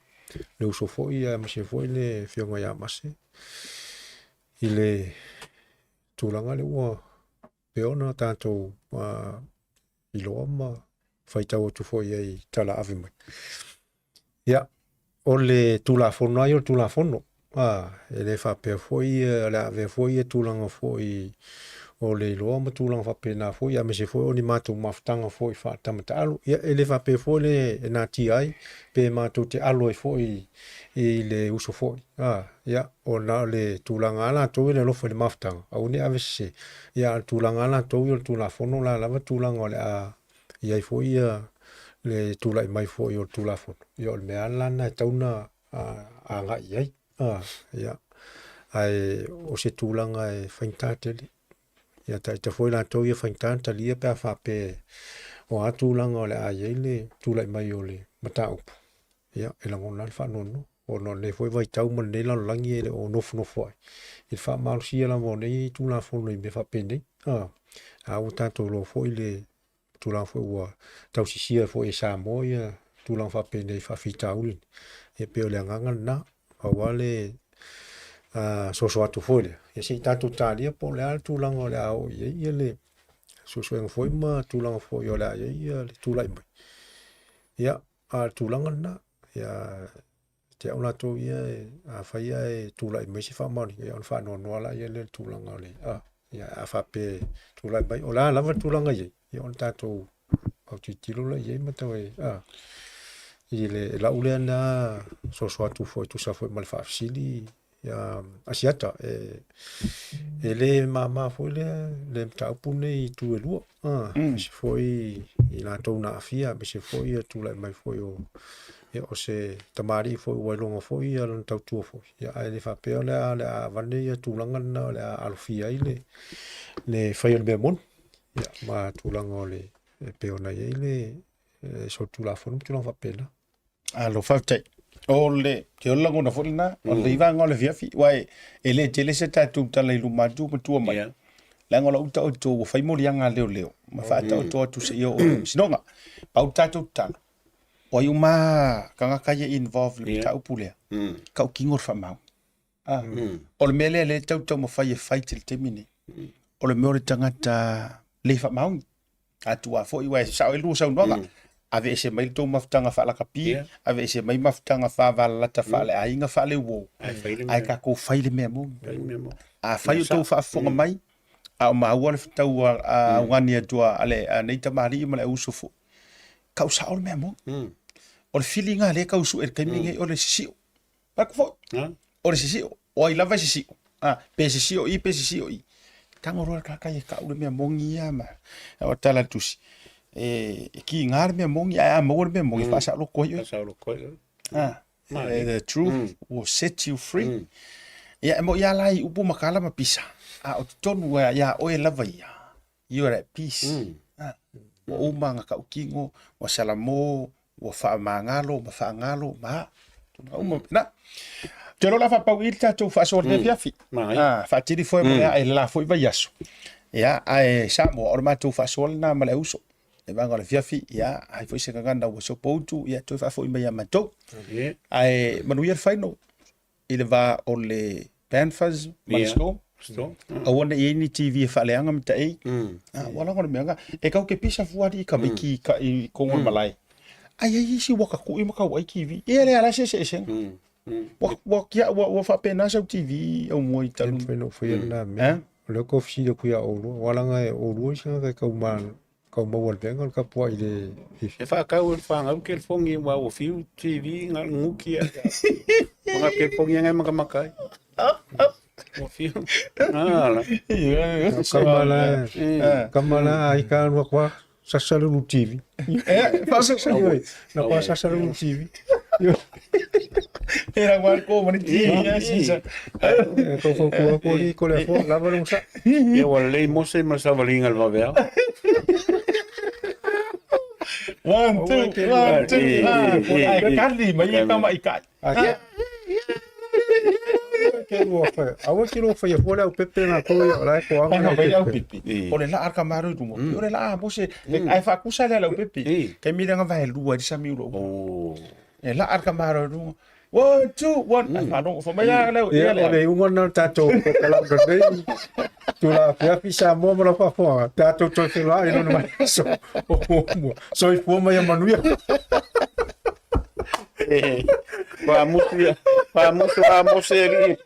le uso foi aemaise foi le afioga ia Mase. I le tulaga lea ua pei ona tatou iloa ma faitau atu foi i ai i tala ave mai. Ia, o le Tulafono lava ia o le Tulafono, a, e le faapea foi o le a avea foi ia tulaga foi o le iloa ma tulaga faapena foi, aemaise foi o ni matou mafutaga foi faa-tama taalo. Ia, e le faapea foi le e natia ai pe matou te alo ai foi i le uso foi, a, ia, ona o le tulaga lava latou e le alofa i le mafutaga, aua ne i ave sese, ia a o le tulaga lava latou ia o le Tulafono, o le a lava tulaga o le a i ai foi ia le tulai mai foi o le Tulafono, ia o le mea lava la lena e tatau ona agai i ai. Ia, ae o se tulaga e faigata tele. Ia taita foi latou ia faigata ona talia pe a faapea o a tulaga o le a i ai le tulai mai o le mataupu, ia e lagona lava le faanoanoa. Ona o lenei foi vaitau ma lenei lalolagi e le o nofonofo ai i le faamalosia lava o nei Tulafono i mea faapenei. A ua tatou iloa foi le tulaga foi ua tausisia foi e Samoa ia tulaga faapenei faafitauli nei. Ia pei o le agaga lena, pau lava le soso atu foi lea, ia se i tatou talia po o le a le tulaga o le a oo i ai ia le suesuega foi ma tulaga foi o le a i ai ia le tulai mai. Ia, a o le tulaga lena, ia te au latou ia, afai ae tulai mai se faamaoniga, ia ona faanoanoa lea i le tulaga o le, a, ia, a faapea e tulai mai, o le a lava le tulaga e i ai, ia ona tatou autilotilo lea i ai ma tau e, a, i le lau lea na soso atu foi e tusa foi ma le faafesili ia Asiata, e le mama foi lea le mataupu lenei i itu e lua, aemaise foi i latou na aafia, aemaise foi le tulai mai foi o, ia, o se tamalii foi ua iloga foi ia lana tautua foi, ia, ae le faapea o le a, o le a avane ia tulaga lena o le a alofia ai le, le fai o le mea moni, ia, ma tulaga o le, e pei ona i ai le solitulafono ma tulaga faapena. Alo, faafetai. O le, te o le lagona foi lena, o le vaega o le afiafi, aua e, e le tele se tatou tala i luma atu ma tua mai. Yeah. Leaga o lau taoto ua fai moliaga a leoleo, ma faataoto atu seia oo i le Faamasinoga. Pau le tatou tatalo, o ai uma tagata ia involved i le mataupu lea, tautino le faamau. Ah, o le mea lea lea e tau taumafai e fight i le taimi nei, o le mea o le tagata le faamaoni. Atua foi, aua e sao ai lua saunoaga, aveese mai le tou mafutaga faalakapi, aveese mai mafutaga faavalalata faaleaiga faaleuo, Ae fai le ae mea. tatou fai le mea moni. Fai le mea moni. Afai o tou faafofoga mai, a o maua le fetau a augani atu a le a nei tamalii ma le auuso foi, tau sao le mea moni. O le filiga lea e tau sue i le taimi lenei, o le sisio. Atu foi. O le sisio. O ai lava e sisio. A, pe sisio i, pe sisio i. Tago loa le tagata ia e tau le mea moni ia ma o tala le tusi. E, e kiga le mea moni, ae a maua le mea moni, mm. faasaoloko ai oe. Faasaoloko ai oe. Ah, the truth mm. will set you free. Mm. Ia, e mo ia la i upu ma kala ma pisa. A o totonu ia oe lava ia. You are at peace. Mm. Ah, ua uma nga kaukino, ua salamo, ua faamagalo ma faagalo ma tulaga uma na. Te lola faapau i le tatou faasoa le afiafi. Ah, faatili foi mo le e la foi vaiaso. Ia, ae Samoa, o le matou faasoa lena ma le auso. Le vaega o le afiafi, ia, ai foi se gagana ua sopoutu, ia, toe faafoi mai ia matou. Ae manuia le final i le va o le Panthers ma le Storm. Storm. Aua ne i ai ni TV e faaleaga ma taei. Ah, ua lago le mea nga. E kau ke pisa fua ali ka miki ka i kongo mm. malae. Ai ai isi ua kakui ma kau ai TV. Ia le ala se se se. Ua ua kia ua ua faapena sau TV au mua i talu. Fai no fai na mea. O le ko fesili aku ia oulua. Ua langa e oulua isi ngaka e kau ma kau maua le venga o le kapuaʻi i le fifi. E whakau e whangau ke fongi wa o fiu TV nga nguki a. Mga ke fongi ngai maka makai. O fiu. Ah la. Kama la, kama la ai ka nua kwa sasa le lu TV. Eh, Sasa oi, na kwa sasa le lu TV. Era war ko mani TV ya sisa. Ko ko ko ko li ko le fo lava le musa. Ia wa lei mose ma sa valinga le vaveao. One, two, one, two. Ah, ai kali mai e kama i kai. Ke lua fa. Aua ke lua fa ia fo le au pepe na ko ia la ko anga. Ai mai au pepe. O le la arka maru i runga. O le la a mose ai fa kusa le au pepe. Kai mi langa vai lua di sami ulo. Oh. E la arka maru i runga. 1 2 1, ae faalogo fai mai la lau Ia, ia o le le iuga lena o le tatou kokalau lenei itula afiafi Samoa ma lau faafofoga, tatou toe feiloai i lona vaiaso o muamua. Soifua ma ia manuia. Faamusu ia, faamusu a Mose e alii.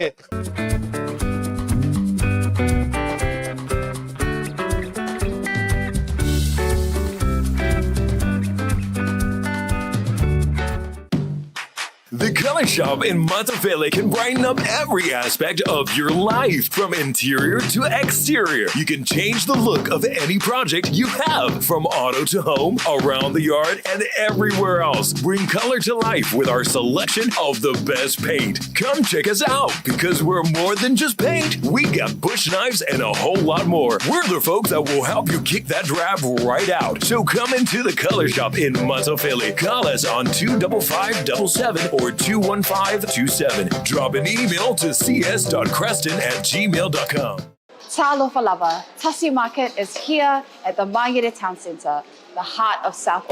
The Color Shop in Matafele can brighten up every aspect of your life, from interior to exterior. You can change the look of any project you have, from auto to home, around the yard, and everywhere else. Bring color to life with our selection of the best paint. Come check us out because we're more than just paint. We got bush knives and a whole lot more. We're the folks that will help you kick that drab right out. So come into the Color Shop in Matafele. Call us on 25577 or 21527. Drop an email to cs.creston at gmail.com. Talofa lava, Tasi Market is here at the Mangere Town Centre, the heart of South.